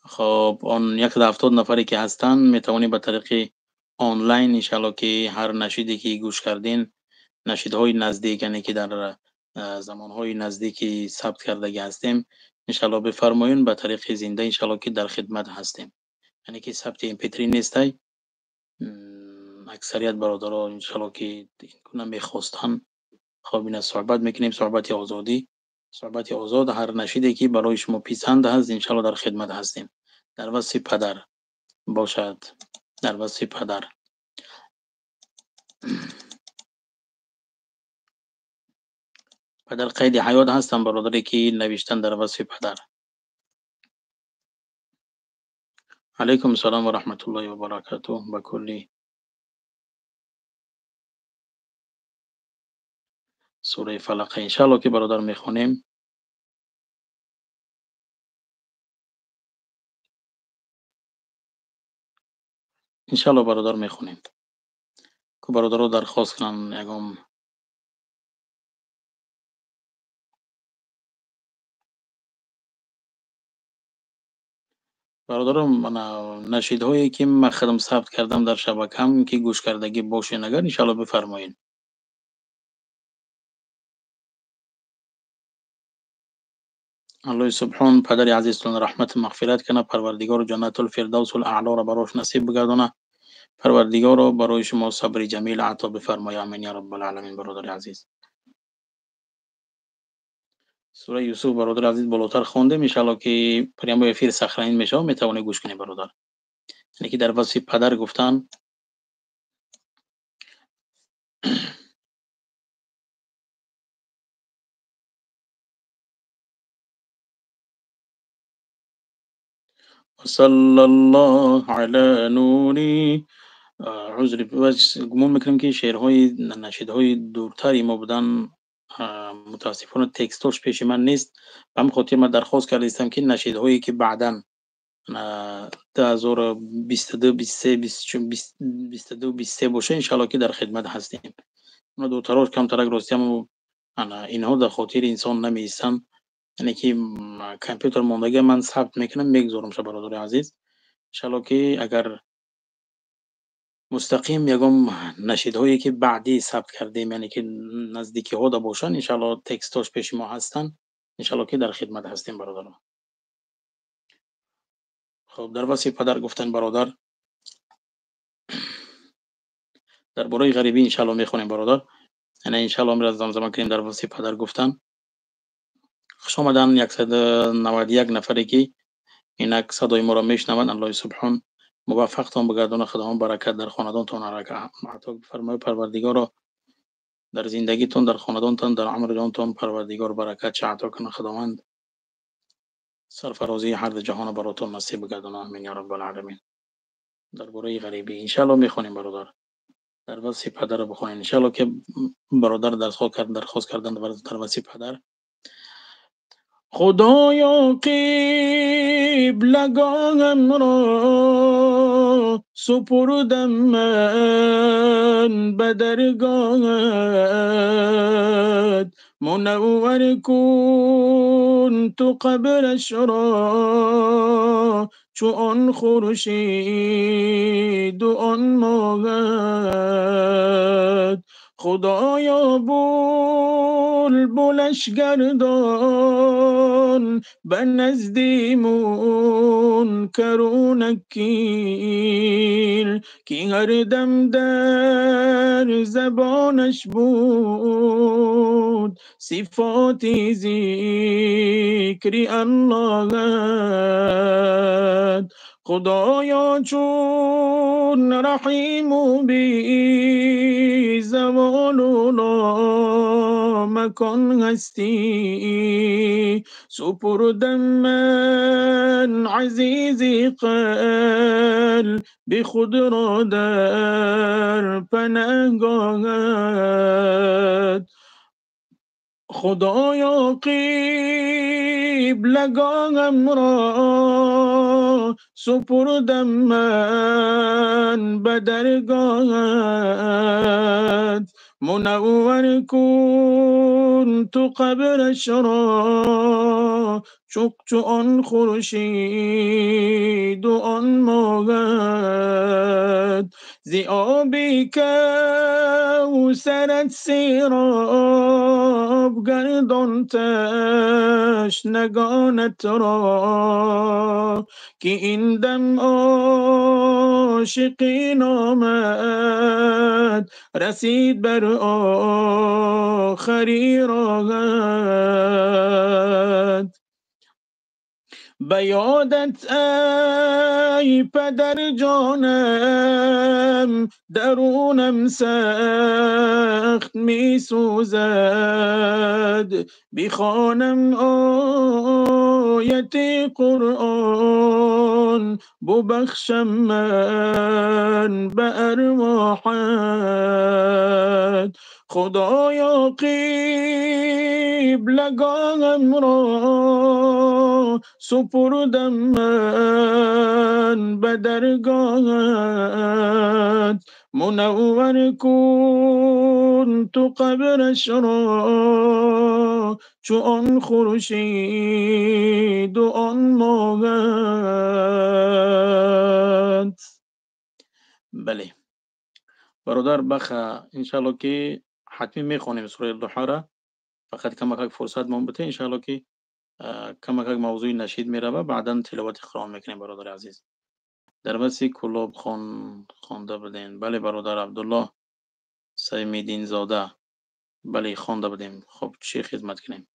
Speaker 1: Хоб, он 170 нафаре ки ҳастанд метавонед ба тариқи онлайн иншоаллоҳ ки ҳар нашиде ки гӯш кардин, нашидҳои наздик, яъне ки дар замонҳои наздики сабт кардагӣ ҳастем, иншоаллоҳ бифармоед, ба тариқи зинда иншоаллоҳ ки дар хидмат ҳастем. Яъне ки сабти MP3 нестай. Аксарият бародаро иншоаллоҳ ки ин мехостанд. Хоб, ина суҳбат мекунем, суҳбати озодӣ, суҳбати озод. Ҳар нашиде ки барои шумо писанд аст, иншоаллоҳ дар хидмат ҳастем. Дар васфи падар бошад, дар васфи падар. Падар қайди ҳаёт ҳастанд бародаре ки навиштан дар васфи падар. Алайкум салом ва раҳматуллоҳи ва баракатуҳ. Ба кулли сураи Фалақа иншоаллоҳ ки бародар мехонем. Иншоаллоҳ бародар мехонем. Ку бародаро дархост кунанд ягон бародарон, нашидҳое ки ман худам сабт кардам дар шабакам, ки гӯш кардагӣ бошед агар, иншоаллоҳ бифармоед. Аллоҳи субҳон падари азизтон раҳмату мағфират кунад, Парвардигору ҷаннатул фирдавсул аълоро барош насиб бигардонад, Парвардигоро барои шумо сабри ҷамил ато бифармояд. Амин я раббал аламин. Бародари азиз, сураи Юсуф бародари азиз болотар хондем, иншоаллоҳ ки прямой эфир сохранен мешавад, метавонед гӯш кунед бародар. Яъне ки дар васфи падар гуфтан. صلی الله علی نوری. عذر گمان میکنم که شعرهای نشیدهای دورتری ما بودن، متاسفانه تکستاش پیش من نیست. به همین خاطر من درخواست کردم که نشیدهایی که بعداً 2022 23 22 23 باشه انشالله که در خدمت هستیم. اونا دورتراش کمترک راستی هم اینها در خاطر انسان نمیایستن، یعنی که کامپیوتر мондагӣ ман сабт мекунам, мегузорам ша бародари азиз. Иншаллоҳ ки агар мустақим ягон нашидҳое ки баъдӣ сабт кардем, яъне ки наздикиҳо да бошанд, иншаллоҳ текстош пеши мо ҳастанд, иншаллоҳ ки дар хидмат ҳастем бародарон. Хоб, дар васфи падар гуфтан бародар, дар бораи ғарибӣ иншаллоҳ мехонем бародар. Яъне иншаллоҳ мира замзама кунем дар васфи падар гуфтан. Хуш омадан 191 нафаре ки инак садои моро мешунаванд. Аллоҳи субҳон муваффақтон бигардонад, Худованд баракат дар хонадонтон ато бифармояд. Парвардигоро дар зиндагитон, дар хонадонтон, дар умри ҷонтон Парвардигор баракат ча ато кунад. Худованд сарфарозии ҳар ду ҷаҳонро баротон насиб бигардонад. Амин я раббал аламин. Дар бораи ғарибӣ иншааллоҳ мехонем бародар. Дар васфи падарро бихонем иншааллоҳ ки бародар дархост кардан дар васфи падар.
Speaker 2: Худоё қиблагоҳам ро супурдам ман ба даргоҳат, мунаввар кун ту қабраш ро чу он хуршиду он моҳат. Худоё булбулаш гардон ба назди мункару накир, ки ҳар дам дар забонаш буд сифоти зикри Аллоҳат. Худоё чун раҳиму безаволу ломакон ҳастӣ, супурдам ман азизи қалби худро дар паноҳгоҳат. خدایا قبلگاهم را سپردم من به درگاهت، منور کن تو قبرش را چو آن خورشید و آن ماهت، ز آب کوثرت سیراب گردان تشنگانت را، که این دم عاشقین آمد رسید بر آخری راهت. به یادت ای پدر جانم درونم سخت می سوزد، بخوانم آیت قرآن ببخشم من به ارواحت. خدایا قبلگاهم را سپردم من به درگاهت، منور کن تو قبرش را چو آن خورشید و آن ماهت.
Speaker 1: بله برادر بخ انشالله که حتمی میخوانیم سوره ضحی را، فقط کمک فرصت مون بده انشالله که کمک موضوع نشید میره، بعدا تلاوت قرآن میکنیم. برادر عزیز در بسی کلوب خوانده بودین؟ بله برادر عبدالله سیمیدین زاده، بله خوانده بودیم. خب چی خدمت کنیم؟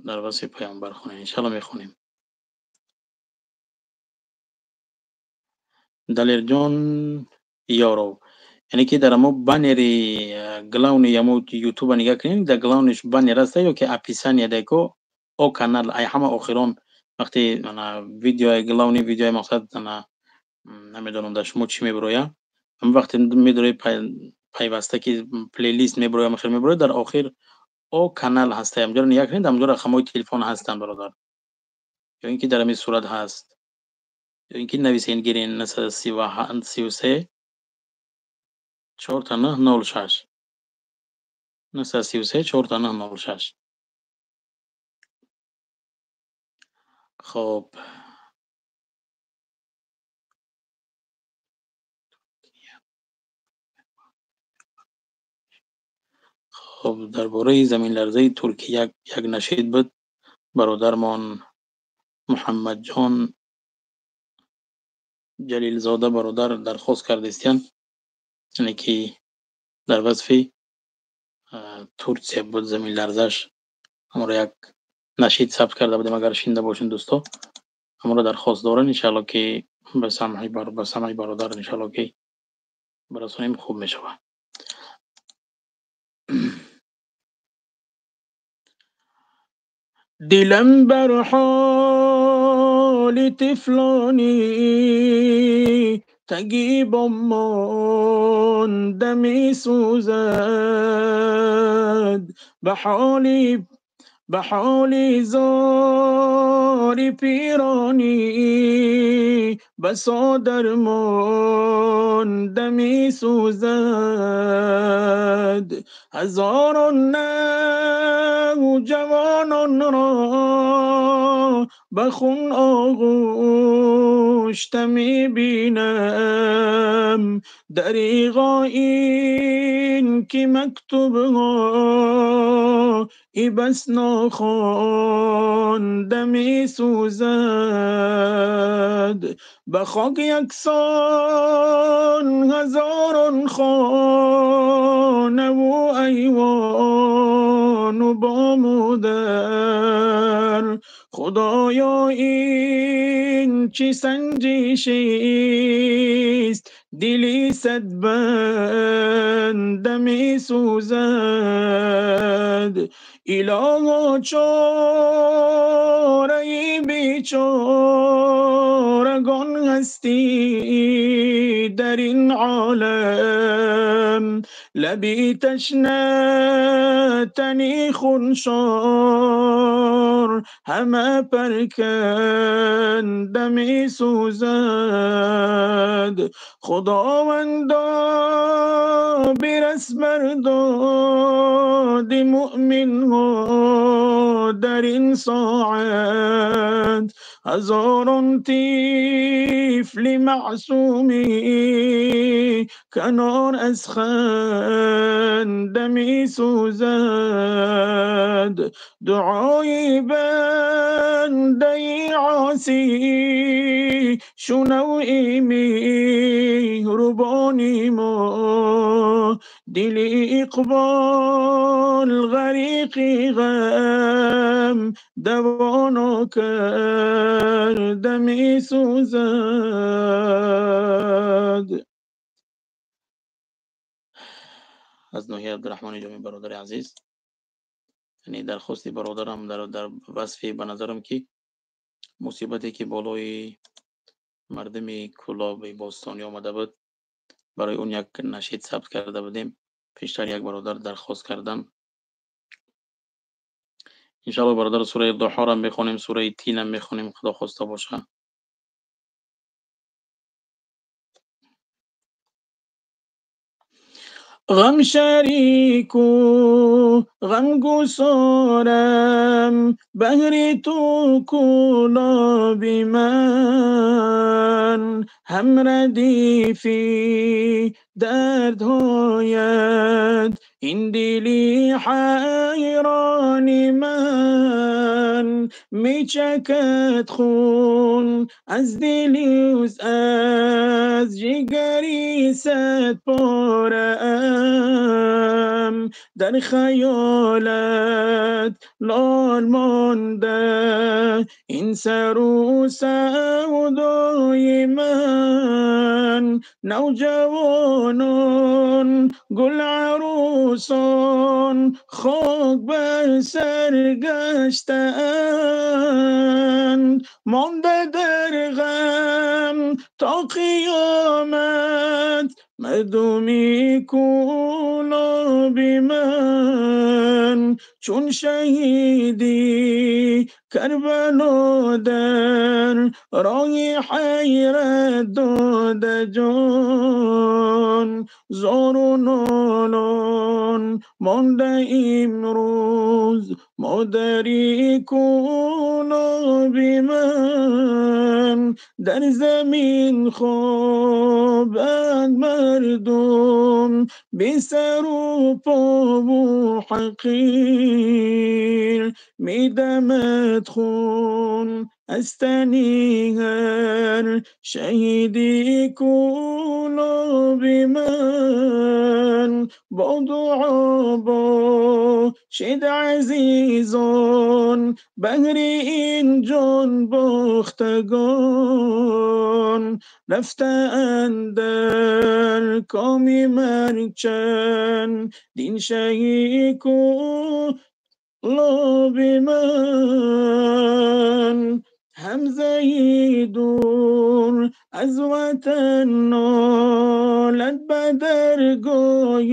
Speaker 1: در بسی پیامبر خونیم انشالله میخونیم. دلیر جان یارو، یعنی که در امو بانری گلاونی یمو یوتیوب نگاه کنین، در گلاونش بانر است یا که اپیسانیا دیکو او کانال ای همه آخرون وقتی ویدیو گلاونی ویدیو مقصد نمیدونم در شما چی میبرویا، هم وقتی میدونی پیوسته که پلیلیست میبرویا مخیر میبرویا، در آخر او کانال هسته، همجا رو نگاه کنید، همجا رقمای تلفن هستن برادر، یا اینکه در همین صورت هست، یا اینکه نویسین گیرین 933 4 تا 9 06 933 4 تا 9 06. خب خب درباره زمین لرزه ترکیه یک نشید بود برادرمان محمد جان جلیل زاده برادر درخواست کردستیان، یعنی که در وصف ترکیه بود زمین لرزش، همون یک نشید ثبت کرده بودیم، اگر شنیده باشین دوستا همون درخواست دارن انشالله که به سمع برادر انشالله که برسونیم خوب میشوه.
Speaker 2: دلم بر حال طفلانی تگیب ماند می سوزد، به حال زار پیرانی بسا درمانده می سوزد، هزاران نوجوانان را به خون آغشته می بینم، دریغا این که مکتوب ها ای بس ناخوانده می سوزد، به خاک یکسان هزاران خانه و ایوان و بام و در، خدایا این چه سنجشی است دلی صد بنده می سوزد، الها چاره بیچارگان هستی در این عالم، لبی تشنه تنی خونشار همه پرکنده می سوزد خداوندا برس بر داد مؤمن ها در این ساعت هزاران طفل معصومی کنار از خنده می سوزد دعای بنده عاصی شنو ای مهربانی ما دل اقبال غریق غم دوانا کرده می سوزد.
Speaker 1: از ناحیه عبدالرحمن جامی برادر عزیز، یعنی درخواستی برادرم در وصفی به نظرم که مصیبتی که بالای مردم کلاب باستانی آمده بود برای اون یک نشید ثبت کرده بودیم. پیشتر یک برادر درخواست کردن. انشاءالله برادر سوره ضحی را میخوانیم، سوره تین هم میخوانیم، خدا خواسته باشه.
Speaker 2: غم شریک و غم گسارم بهر تو کلاب من هم ردیفی دردهایت این دلی حیران من میچکد خون از دل از جگری صد پاره ام در خیالت لال مانده این سر و سودای من نوجوانان گل عروسان خاک بر سر گشته اند مانده در غم تا قیامت مردمی کولاب من چون شهیدی کربلا در راه حیرت داده جان زار و نالان مانده امروز مادری کولاب من در زمین خوابند مردم بی سر و پا و حقیر میدمد خون از تنی هر شهیدی کولاب من با دعا باشید عزیزان بهر این جان باختگان رفته اندر کام مرگ چند دین شهید کولاب من همزه دور از وطن نالد به درگاه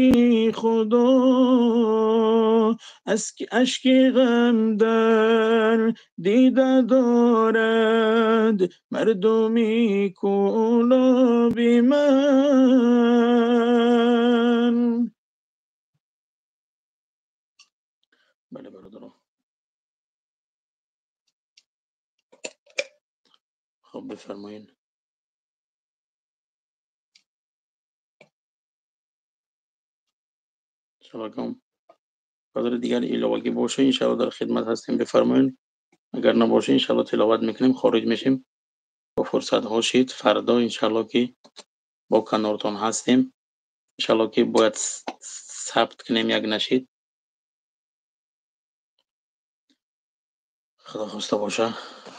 Speaker 2: خدا اشک غم در دیده دارد مردمی کولاب من.
Speaker 1: بله برادران، خب بفرمایین. سلام برادر دیگر علاوگی باشه انشاءالله در خدمت هستیم، بفرمایین. اگر نباشه انشاءالله تلاوت میکنیم خارج میشیم. با فرصت ها شید فردا انشاءالله که با کنارتان هستیم. انشاءالله که باید ثبت کنیم یک نشید، خدا خواسته باشه.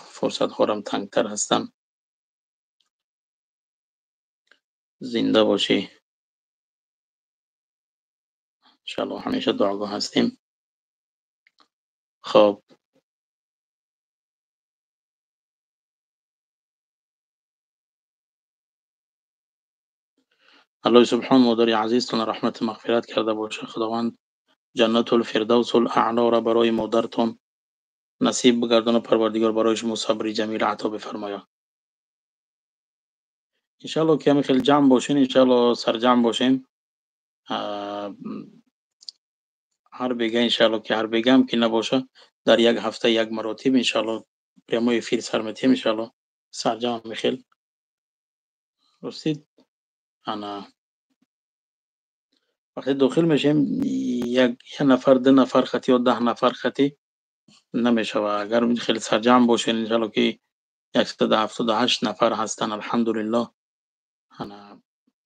Speaker 1: فرصت خورم تنگتر هستم. زنده باشی انشاءالله، همیشه دعاگو هستیم. خب الله سبحان مادر عزیزتون رحمت مغفرت کرده باشه. خداوند جنت الفردوس الاعلی را برای مادرتون نصیب بگردانه. پروردگار برای شما صبر جمیل عطا بفرماید. انشالله که همه خیلی جمع باشین، انشالله سرجمع باشیم. هر بگه انشالله که هر بگم که نباشه در یک هفته یک مراتب انشالله پریموی فیل سرمتیم انشالله سرجمع میخیل رسید. انا وقتی داخل میشیم یک نفر دو نفر خطی یا 10 نفر خطی نمیشه و اگر خیلی سرجمع باشین انشالله که 178 نفر هستن الحمدلله. انا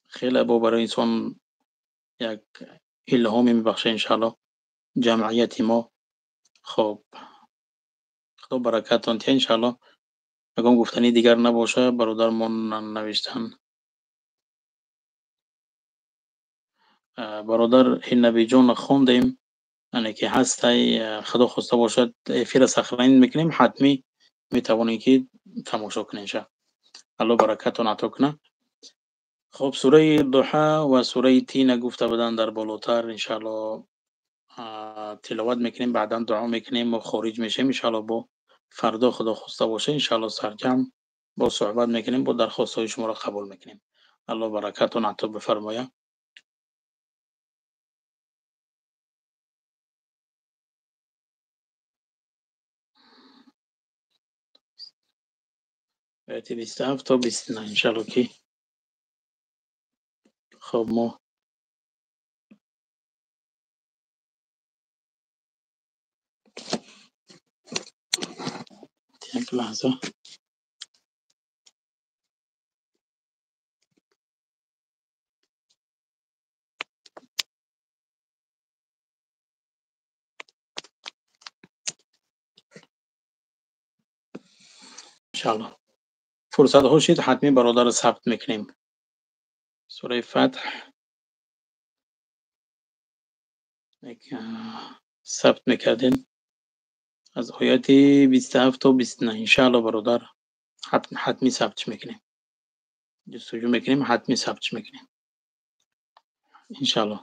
Speaker 1: خیلی با برای انسان یک الهامی میبخشه انشالله جمعیت ما. خب خدا برکتتان ته انشالله. اگه گفتنی دیگر نباشه برادرمون نوشتن برادر نبی جان خوندیم یعنی که هستی خدا خواسته باشد افیر سخرین میکنیم حتمی میتوانید که تماشا کنین شا. الله برکتتان عطا کنه. خب سوره ضحی و سوره تین گفته بودن در بالاتر انشالله تلاوت میکنیم، بعدا دعا میکنیم و خارج میشیم انشالله. با فردا خدا خواسته باشه انشالله سرجم با صحبت میکنیم، با درخواست های شما را قبول میکنیم. الله برکتتان عطا بفرمایه. آیت 27 تا 29 انشالله که خب ما یک لحظه انشالله فرصت ها شد حتمی برادر ثبت میکنیم. سوره فتح ثبت میکردیم از آیات 27 تا 29 انشالله برادر حتمی ثبت میکنیم، جستجو میکنیم، حتمی ثبت میکنیم انشالله.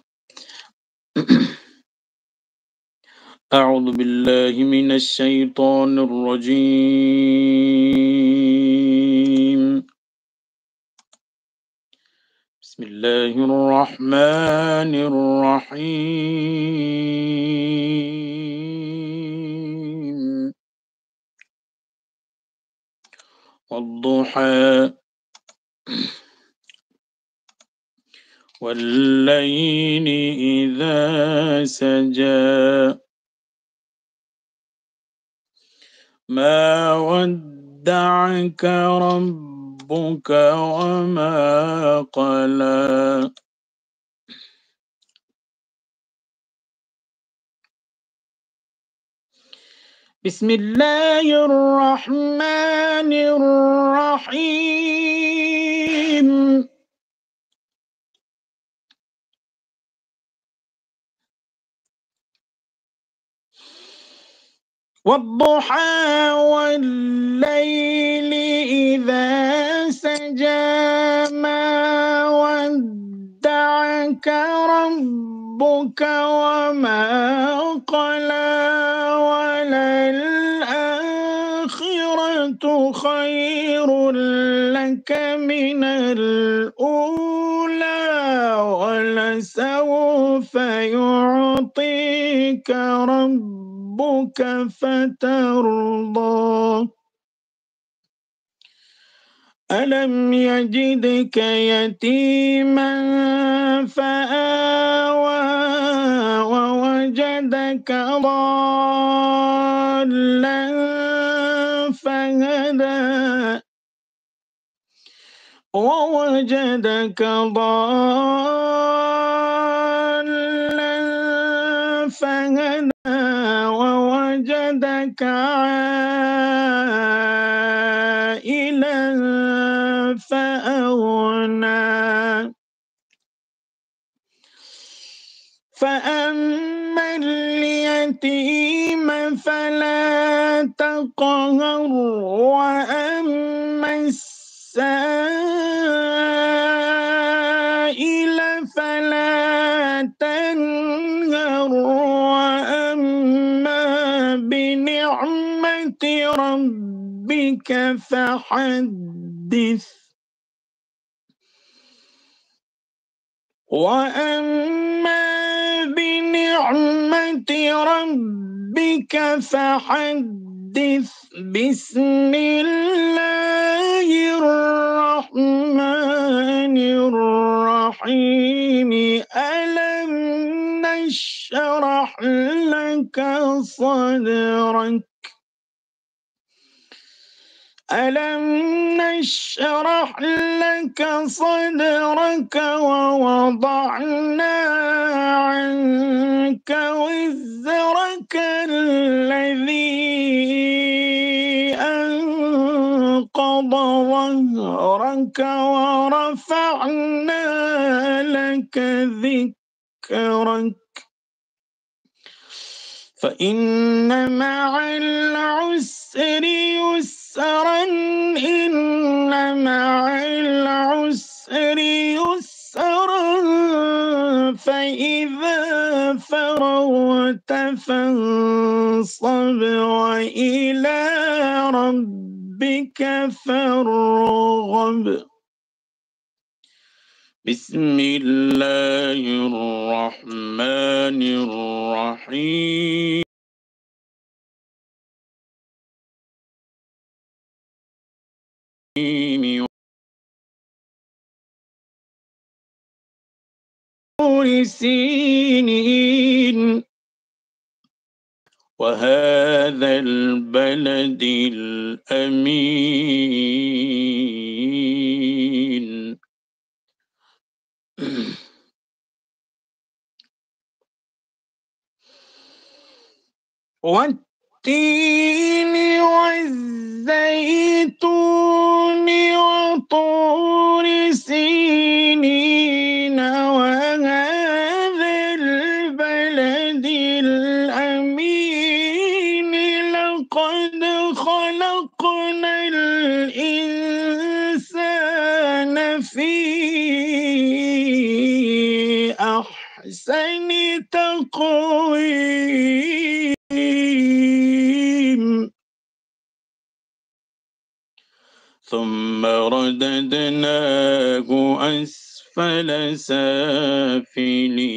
Speaker 1: اعوذ بالله من الشیطان الرجیم. بسم الله الرحمن الرحیم. والضحى والليل إذا سجى ما ودعك ربك وما قلى. بسم الله الرحمن الرحیم. والضحى والليل إذا سجى ما ودعك ربك وما قلى وللآخرة خير لك من الأولى ولسوف يعطيك ربك فترضى. ألم يجدك يتيما فآوى ووجدك ضالا فهدى ووجدك ضالا فهدى ووجدك عائلا فأغنى. فأما اليتيم فلا تقهر وأما السائل
Speaker 2: تنهر وأما بنعمة ربك فحدث وأما بنعمة ربك فحدث. بسم الله الرحمن الرحيم. ألم نشرح لك صدرك ألم نشرح لك صدرك ووضعنا عنك وزرك الذي أنقض ظهرك ورفعنا لك ذكرك. فإن مع العسر يسرا إن مع العسر يسرا فإذا فرغت فانصب وإلى ربك فارغب. بسم الله الرحمن الرحيم. سينين وهذا البلد الأمين. والتين والزيتون وطور سينين وهذا البلد الأمين. لقد خلقنا الإنسان في أحسن تقويم. ثم رددناه أسفل سافلين.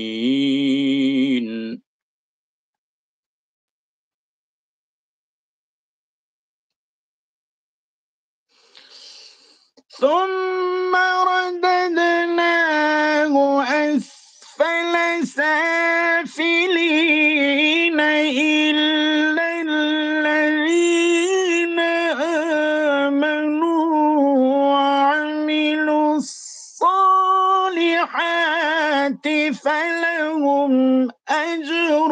Speaker 2: ثم رددناه أسفل سافلين إلا الذين آمنوا وعملوا الصالحات فلهم أجر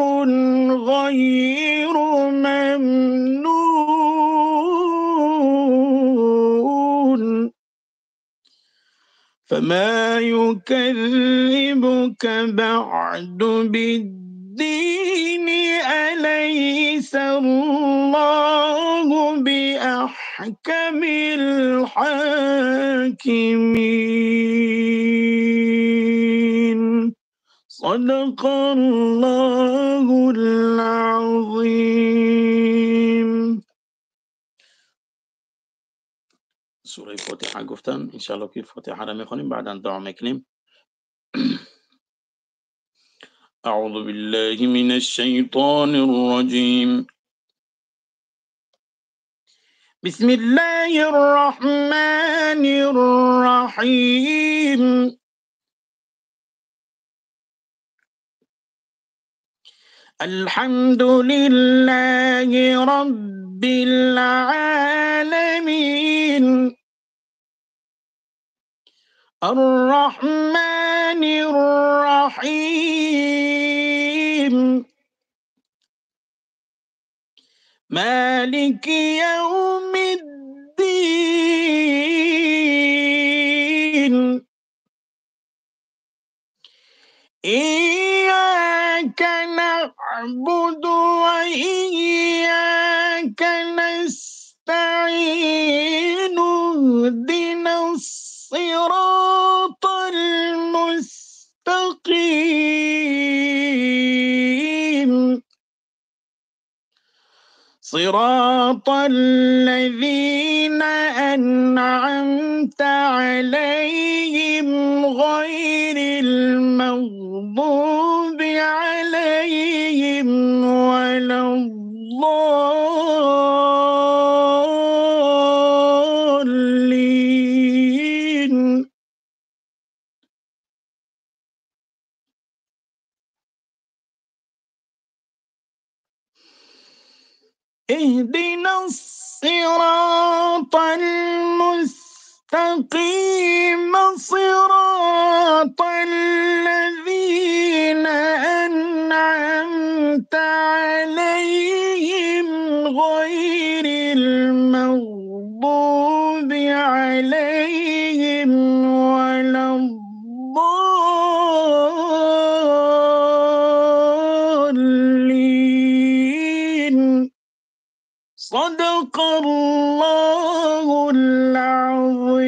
Speaker 2: غير ممنون. فما يكذبك بعد بالدين أليس الله بأحكم الحاكمين. صدق الله العظيم.
Speaker 1: سوره فاتحه گفتم، انشالله که فاتحه را میخوانیم بعدا دعا میکنیم. اعوذ بالله من الشیطان الرجیم.
Speaker 2: بسم الله الرحمن الرحیم. الحمد لله رب العالمين. الرحمن الرحيم. مالك يوم الدين. إياك نعبد وإياك نستعين. اهدنا الصراط المستقيم. صراط الذين أنعمت عليهم غير المغضوب عليهم ولا الضالين. اهدنا الصراط المستقيم صراط الذين أنعمت عليهم غير المغضوب عليهم ولا الضالين. صدق الله العظيم.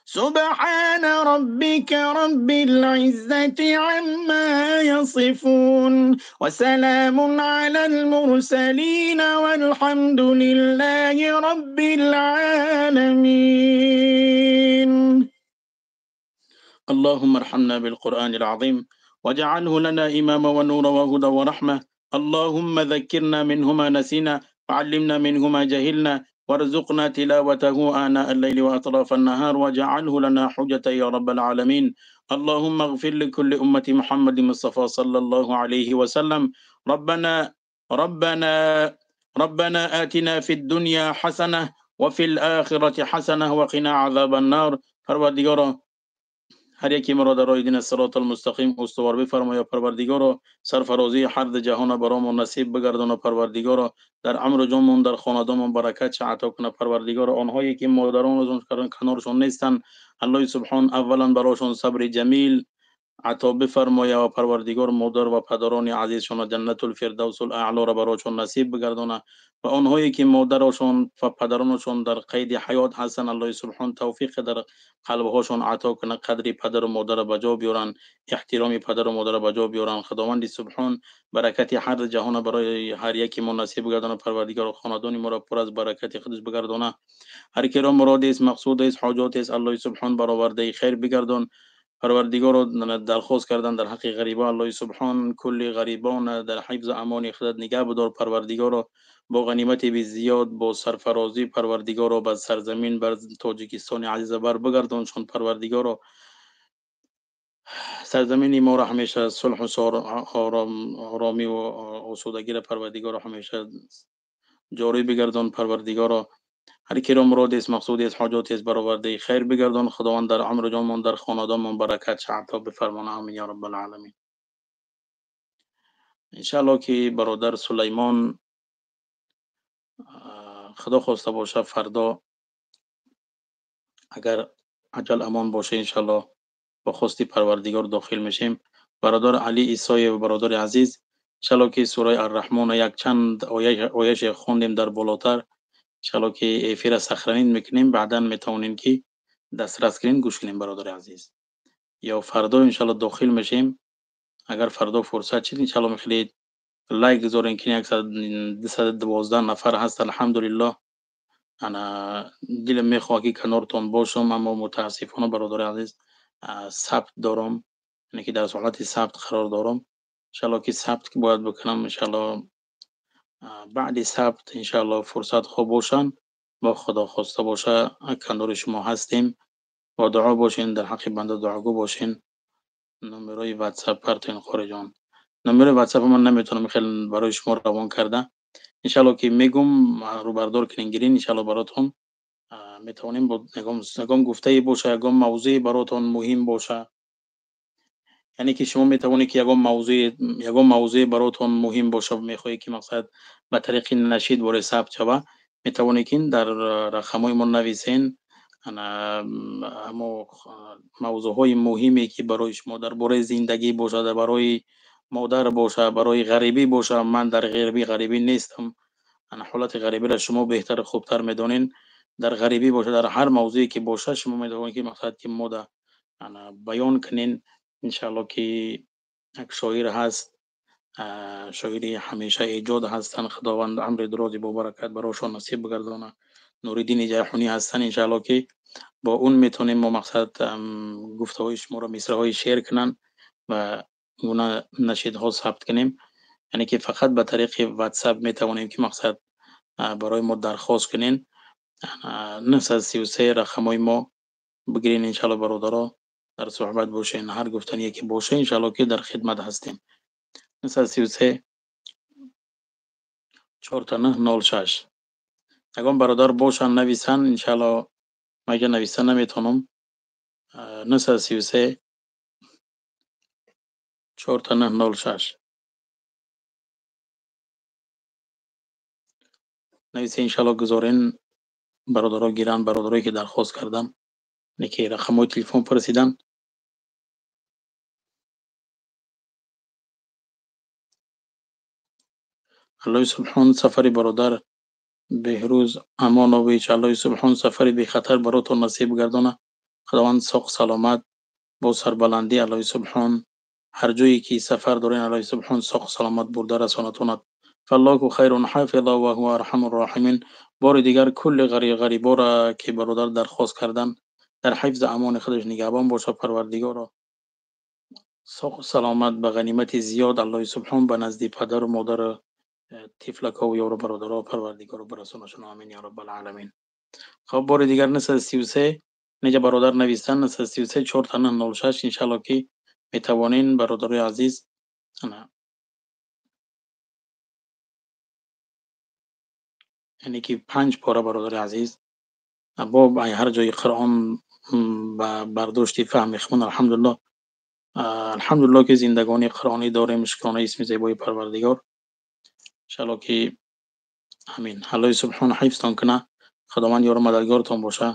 Speaker 2: سبحان ربك رب العزة عما يصفون وسلام على المرسلين والحمد لله رب العالمين.
Speaker 1: اللهم ارحمنا بالقرآن العظيم واجعله لنا إماما ونورا وهدى ورحمة. اللهم ذكرنا منه ما نسينا وعلمنا منه ما جهلنا وارزقنا تلاوته آناء الليل وأطراف النهار واجعله لنا حجة يا رب العالمين. اللهم اغفر لكل أمة محمد مصطفى صلى الله عليه وسلم. ربنا ربنا ربنا آتنا في الدنيا حسنة وفي الآخرة حسنة وقنا عذاب النار. پروردگارا هر یکی مرا در راه دین صراط المستقیم استوار بفرمای. پروردگارا سرفرازی هر دو جهان برامون نصیب بگردان. پروردگارا در عمر جانمون در خاندانمون برکت عطا کنه. پروردگارا آنهایی که مادرانشون کنارشون نیستن الله سبحان اولا براشون صبر جمیل عطا بفرمایه و پروردگار مادر و پدران عزیزشون جنت الفردوس الاعلی را براشون نصیب بگردانه و آنهایی که مادرشون و پدرانشون در قید حیات هستن الله سبحان توفیق در قلبهاشون عطا کنه، قدر پدر و مادر به جا بیارن، احترام پدر و مادر به جا بیارن. خداوند سبحان برکت هر جهان برای هر یکی ما نصیب بگردانه. پروردگار خاندان ما را پر از برکت خودش بگردانه. هر کی را مراد است، مقصود است، حاجات است، الله سبحان برآورده خیر بگردان. پروردگار درخواست کردن در حق غریبان الله سبحان کل غریبان در حفظ امان خودت نگه بدار. پروردگار با غنیمت زیاد با سرفرازی پروردگار بر سرزمین بر تاجیکستان عزیز بر بگردان. چون پروردگار سرزمین ما را همیشه صلح و آرامی و آسودگی را پروردگار همیشه جاری بگردان. پروردگار هر کی را مراد است، مقصود است، حاجات است، برآورده خیر بگردان. خداوند در عمر جانمان در خاندانمان برکت عطا بفرمانه. آمین یا رب العالمین. ان شاء الله که برادر سلیمان خدا خواسته باشه فردا اگر عجل امان باشه ان شاء الله با خواستی پروردگار داخل میشیم. برادر علی عیسی و برادر عزیز ان شاء الله که سوره الرحمن یک چند آیه خوندیم در بالاتر انشالله که افیر سخرین میکنیم، بعدا میتونین که دسترس کنین گوش کنین برادر عزیز. یا فردا انشالله داخل میشیم، اگر فردا فرصت شد انشالله میخوید لایک گذارین که 112 نفر هست. الحمدلله انا دلم میخواد که کنارتون باشم، اما متاسفانه برادر عزیز ثبت دارم، یعنی که در حالت ثبت قرار دارم. انشالله که ثبت باید بکنم، انشالله بعد ثبت انشالله فرصت خوب باشن با خدا خواسته باشه کنار شما هستیم و دعا باشین، در حق بنده دعاگو باشین. نمبرای واتساپ پرتین خارجان، نمبر واتساپ من نمیتونم خیلی برای شما روان کرده، انشالله که میگم رو بردار کنین گیرین، انشالله براتون میتونیم با نگم گفته باشه، یگم موضوع براتون مهم باشه، یعنی که شما میتونید که یگم موضوع براتون مهم باشه، میخوایی که مقصد به طریق نشید برای ثبت شوه، میتونید که در رقمای ما نویسین اما موضوع های مهمی که برای شما درباره زندگی باشه، درباره مادر باشه، برای غریبی باشه. من در غریبی نیستم، انا حالت غریبی را شما بهتر خوبتر میدونین. در غریبی باشه، در هر موضوعی که باشه شما میتونید که مقصد که ما انا بیان کنین. انشالله که یک شاعر هست Шоири ҳамеша эҷод ҳастанд. Худованд амри дурози бо баракат барошон насиб бигардона. Нуриддини Ҷайҳунӣ ҳастанд, иншаалло, ки бо он метавонем мо мақсад гуфтаҳои шуморо мисраҳои шеър кунанд ва гуна нашидҳо сабт кунем. Яъне ки фақат ба тариқи WhatsApp метавонем ки мақсад барои мо дархост кунен. 933 рақамҳои мо бигирен, иншаалло, бародаро, дар суҳбат бошен. Ҳар гуфтание ки боша, иншаалло, ки дар хидмат ҳастем. 933 4 9 06. Ягон бародар бошанд, нависанд, иншаалло. Ман иҷа нависта наметавонам. 933 4 9 06 нависе, иншаалло, гузорен, бародаро гиранд, бародарое ки дархост кардам, ки рақамҳои телефон пурсиданд. Аллоҳи субҳон сафари бародар Беҳрӯз Амонович, Аллоҳи субҳон сафари бехатар баротон насиб гардона. Худованд соқ саломат, бо сарбаландӣ, Аллоҳи субҳон ҳар ҷое ки сафар дорен, Аллоҳи субҳон соқ саломат бурда расонатонад. فالله خير حافظا وهو أرحم الراحمين. Бори дигар кулли ғарибора ки бародар дархост кардан, дар ҳифзи амони худаш нигаҳбон боша. Парвардигоро, соқ саломат, ба ғанимати зиёд, Аллоҳи субҳон ба назди падару модару тифлакову ёру бародаро, Парвардигоро, барасонашон. Амин я раббал аламин. Хоб, бори дигар 933 неҷа бародар навистан, 933 4 9 06. Иншаалло, ки метавонен, бародарои азиз. Ана, яъне ки панҷ пора, бародари азиз, бо ҳар ҷои Қуръон ба бардошти фаҳми хун. Алҳамдулилло, алҳамдулилло, ки зиндагонии қуръонӣ дорем. Шукронаи исми зебои Парвардигор, иншаалло, ки амин. Аллоҳи субҳон ҳифзтон куна, Худованд ёру мададгортон боша.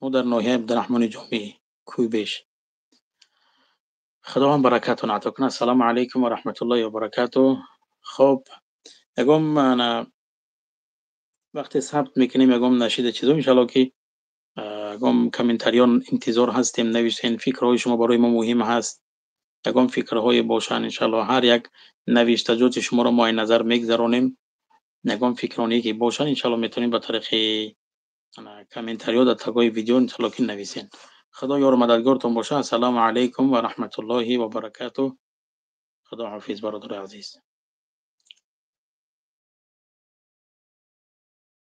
Speaker 1: Мо дар ноҳияи Абдураҳмони Ҷомӣ, Кӯйбеш. Худованд баракатон ато кунад. Ассалому алайкум ва раҳматуллоҳи ва баракату. Хоб, ягон вақте сабт мекунем ягон нашида чизо, иншаалло, ки ягон комментариён интизор ҳастем, нависен. Фикрҳои шумо барои мо муҳим ҳаст. Ягон фикрҳое бошанд, иншаалло, ҳар як навиштаҷоти шуморо мо назар мегзаронем. Ягон фикроние ки бошанд, иншаалло, метавонем ба тариқи комментариё дар тагои видео, иншаалло, ки нависен. Худо ёру мададгортон боша. Ассалому алайкум ва раҳматуллоҳи ва баракатуҳ. Худо ҳофиз, бародари азиз.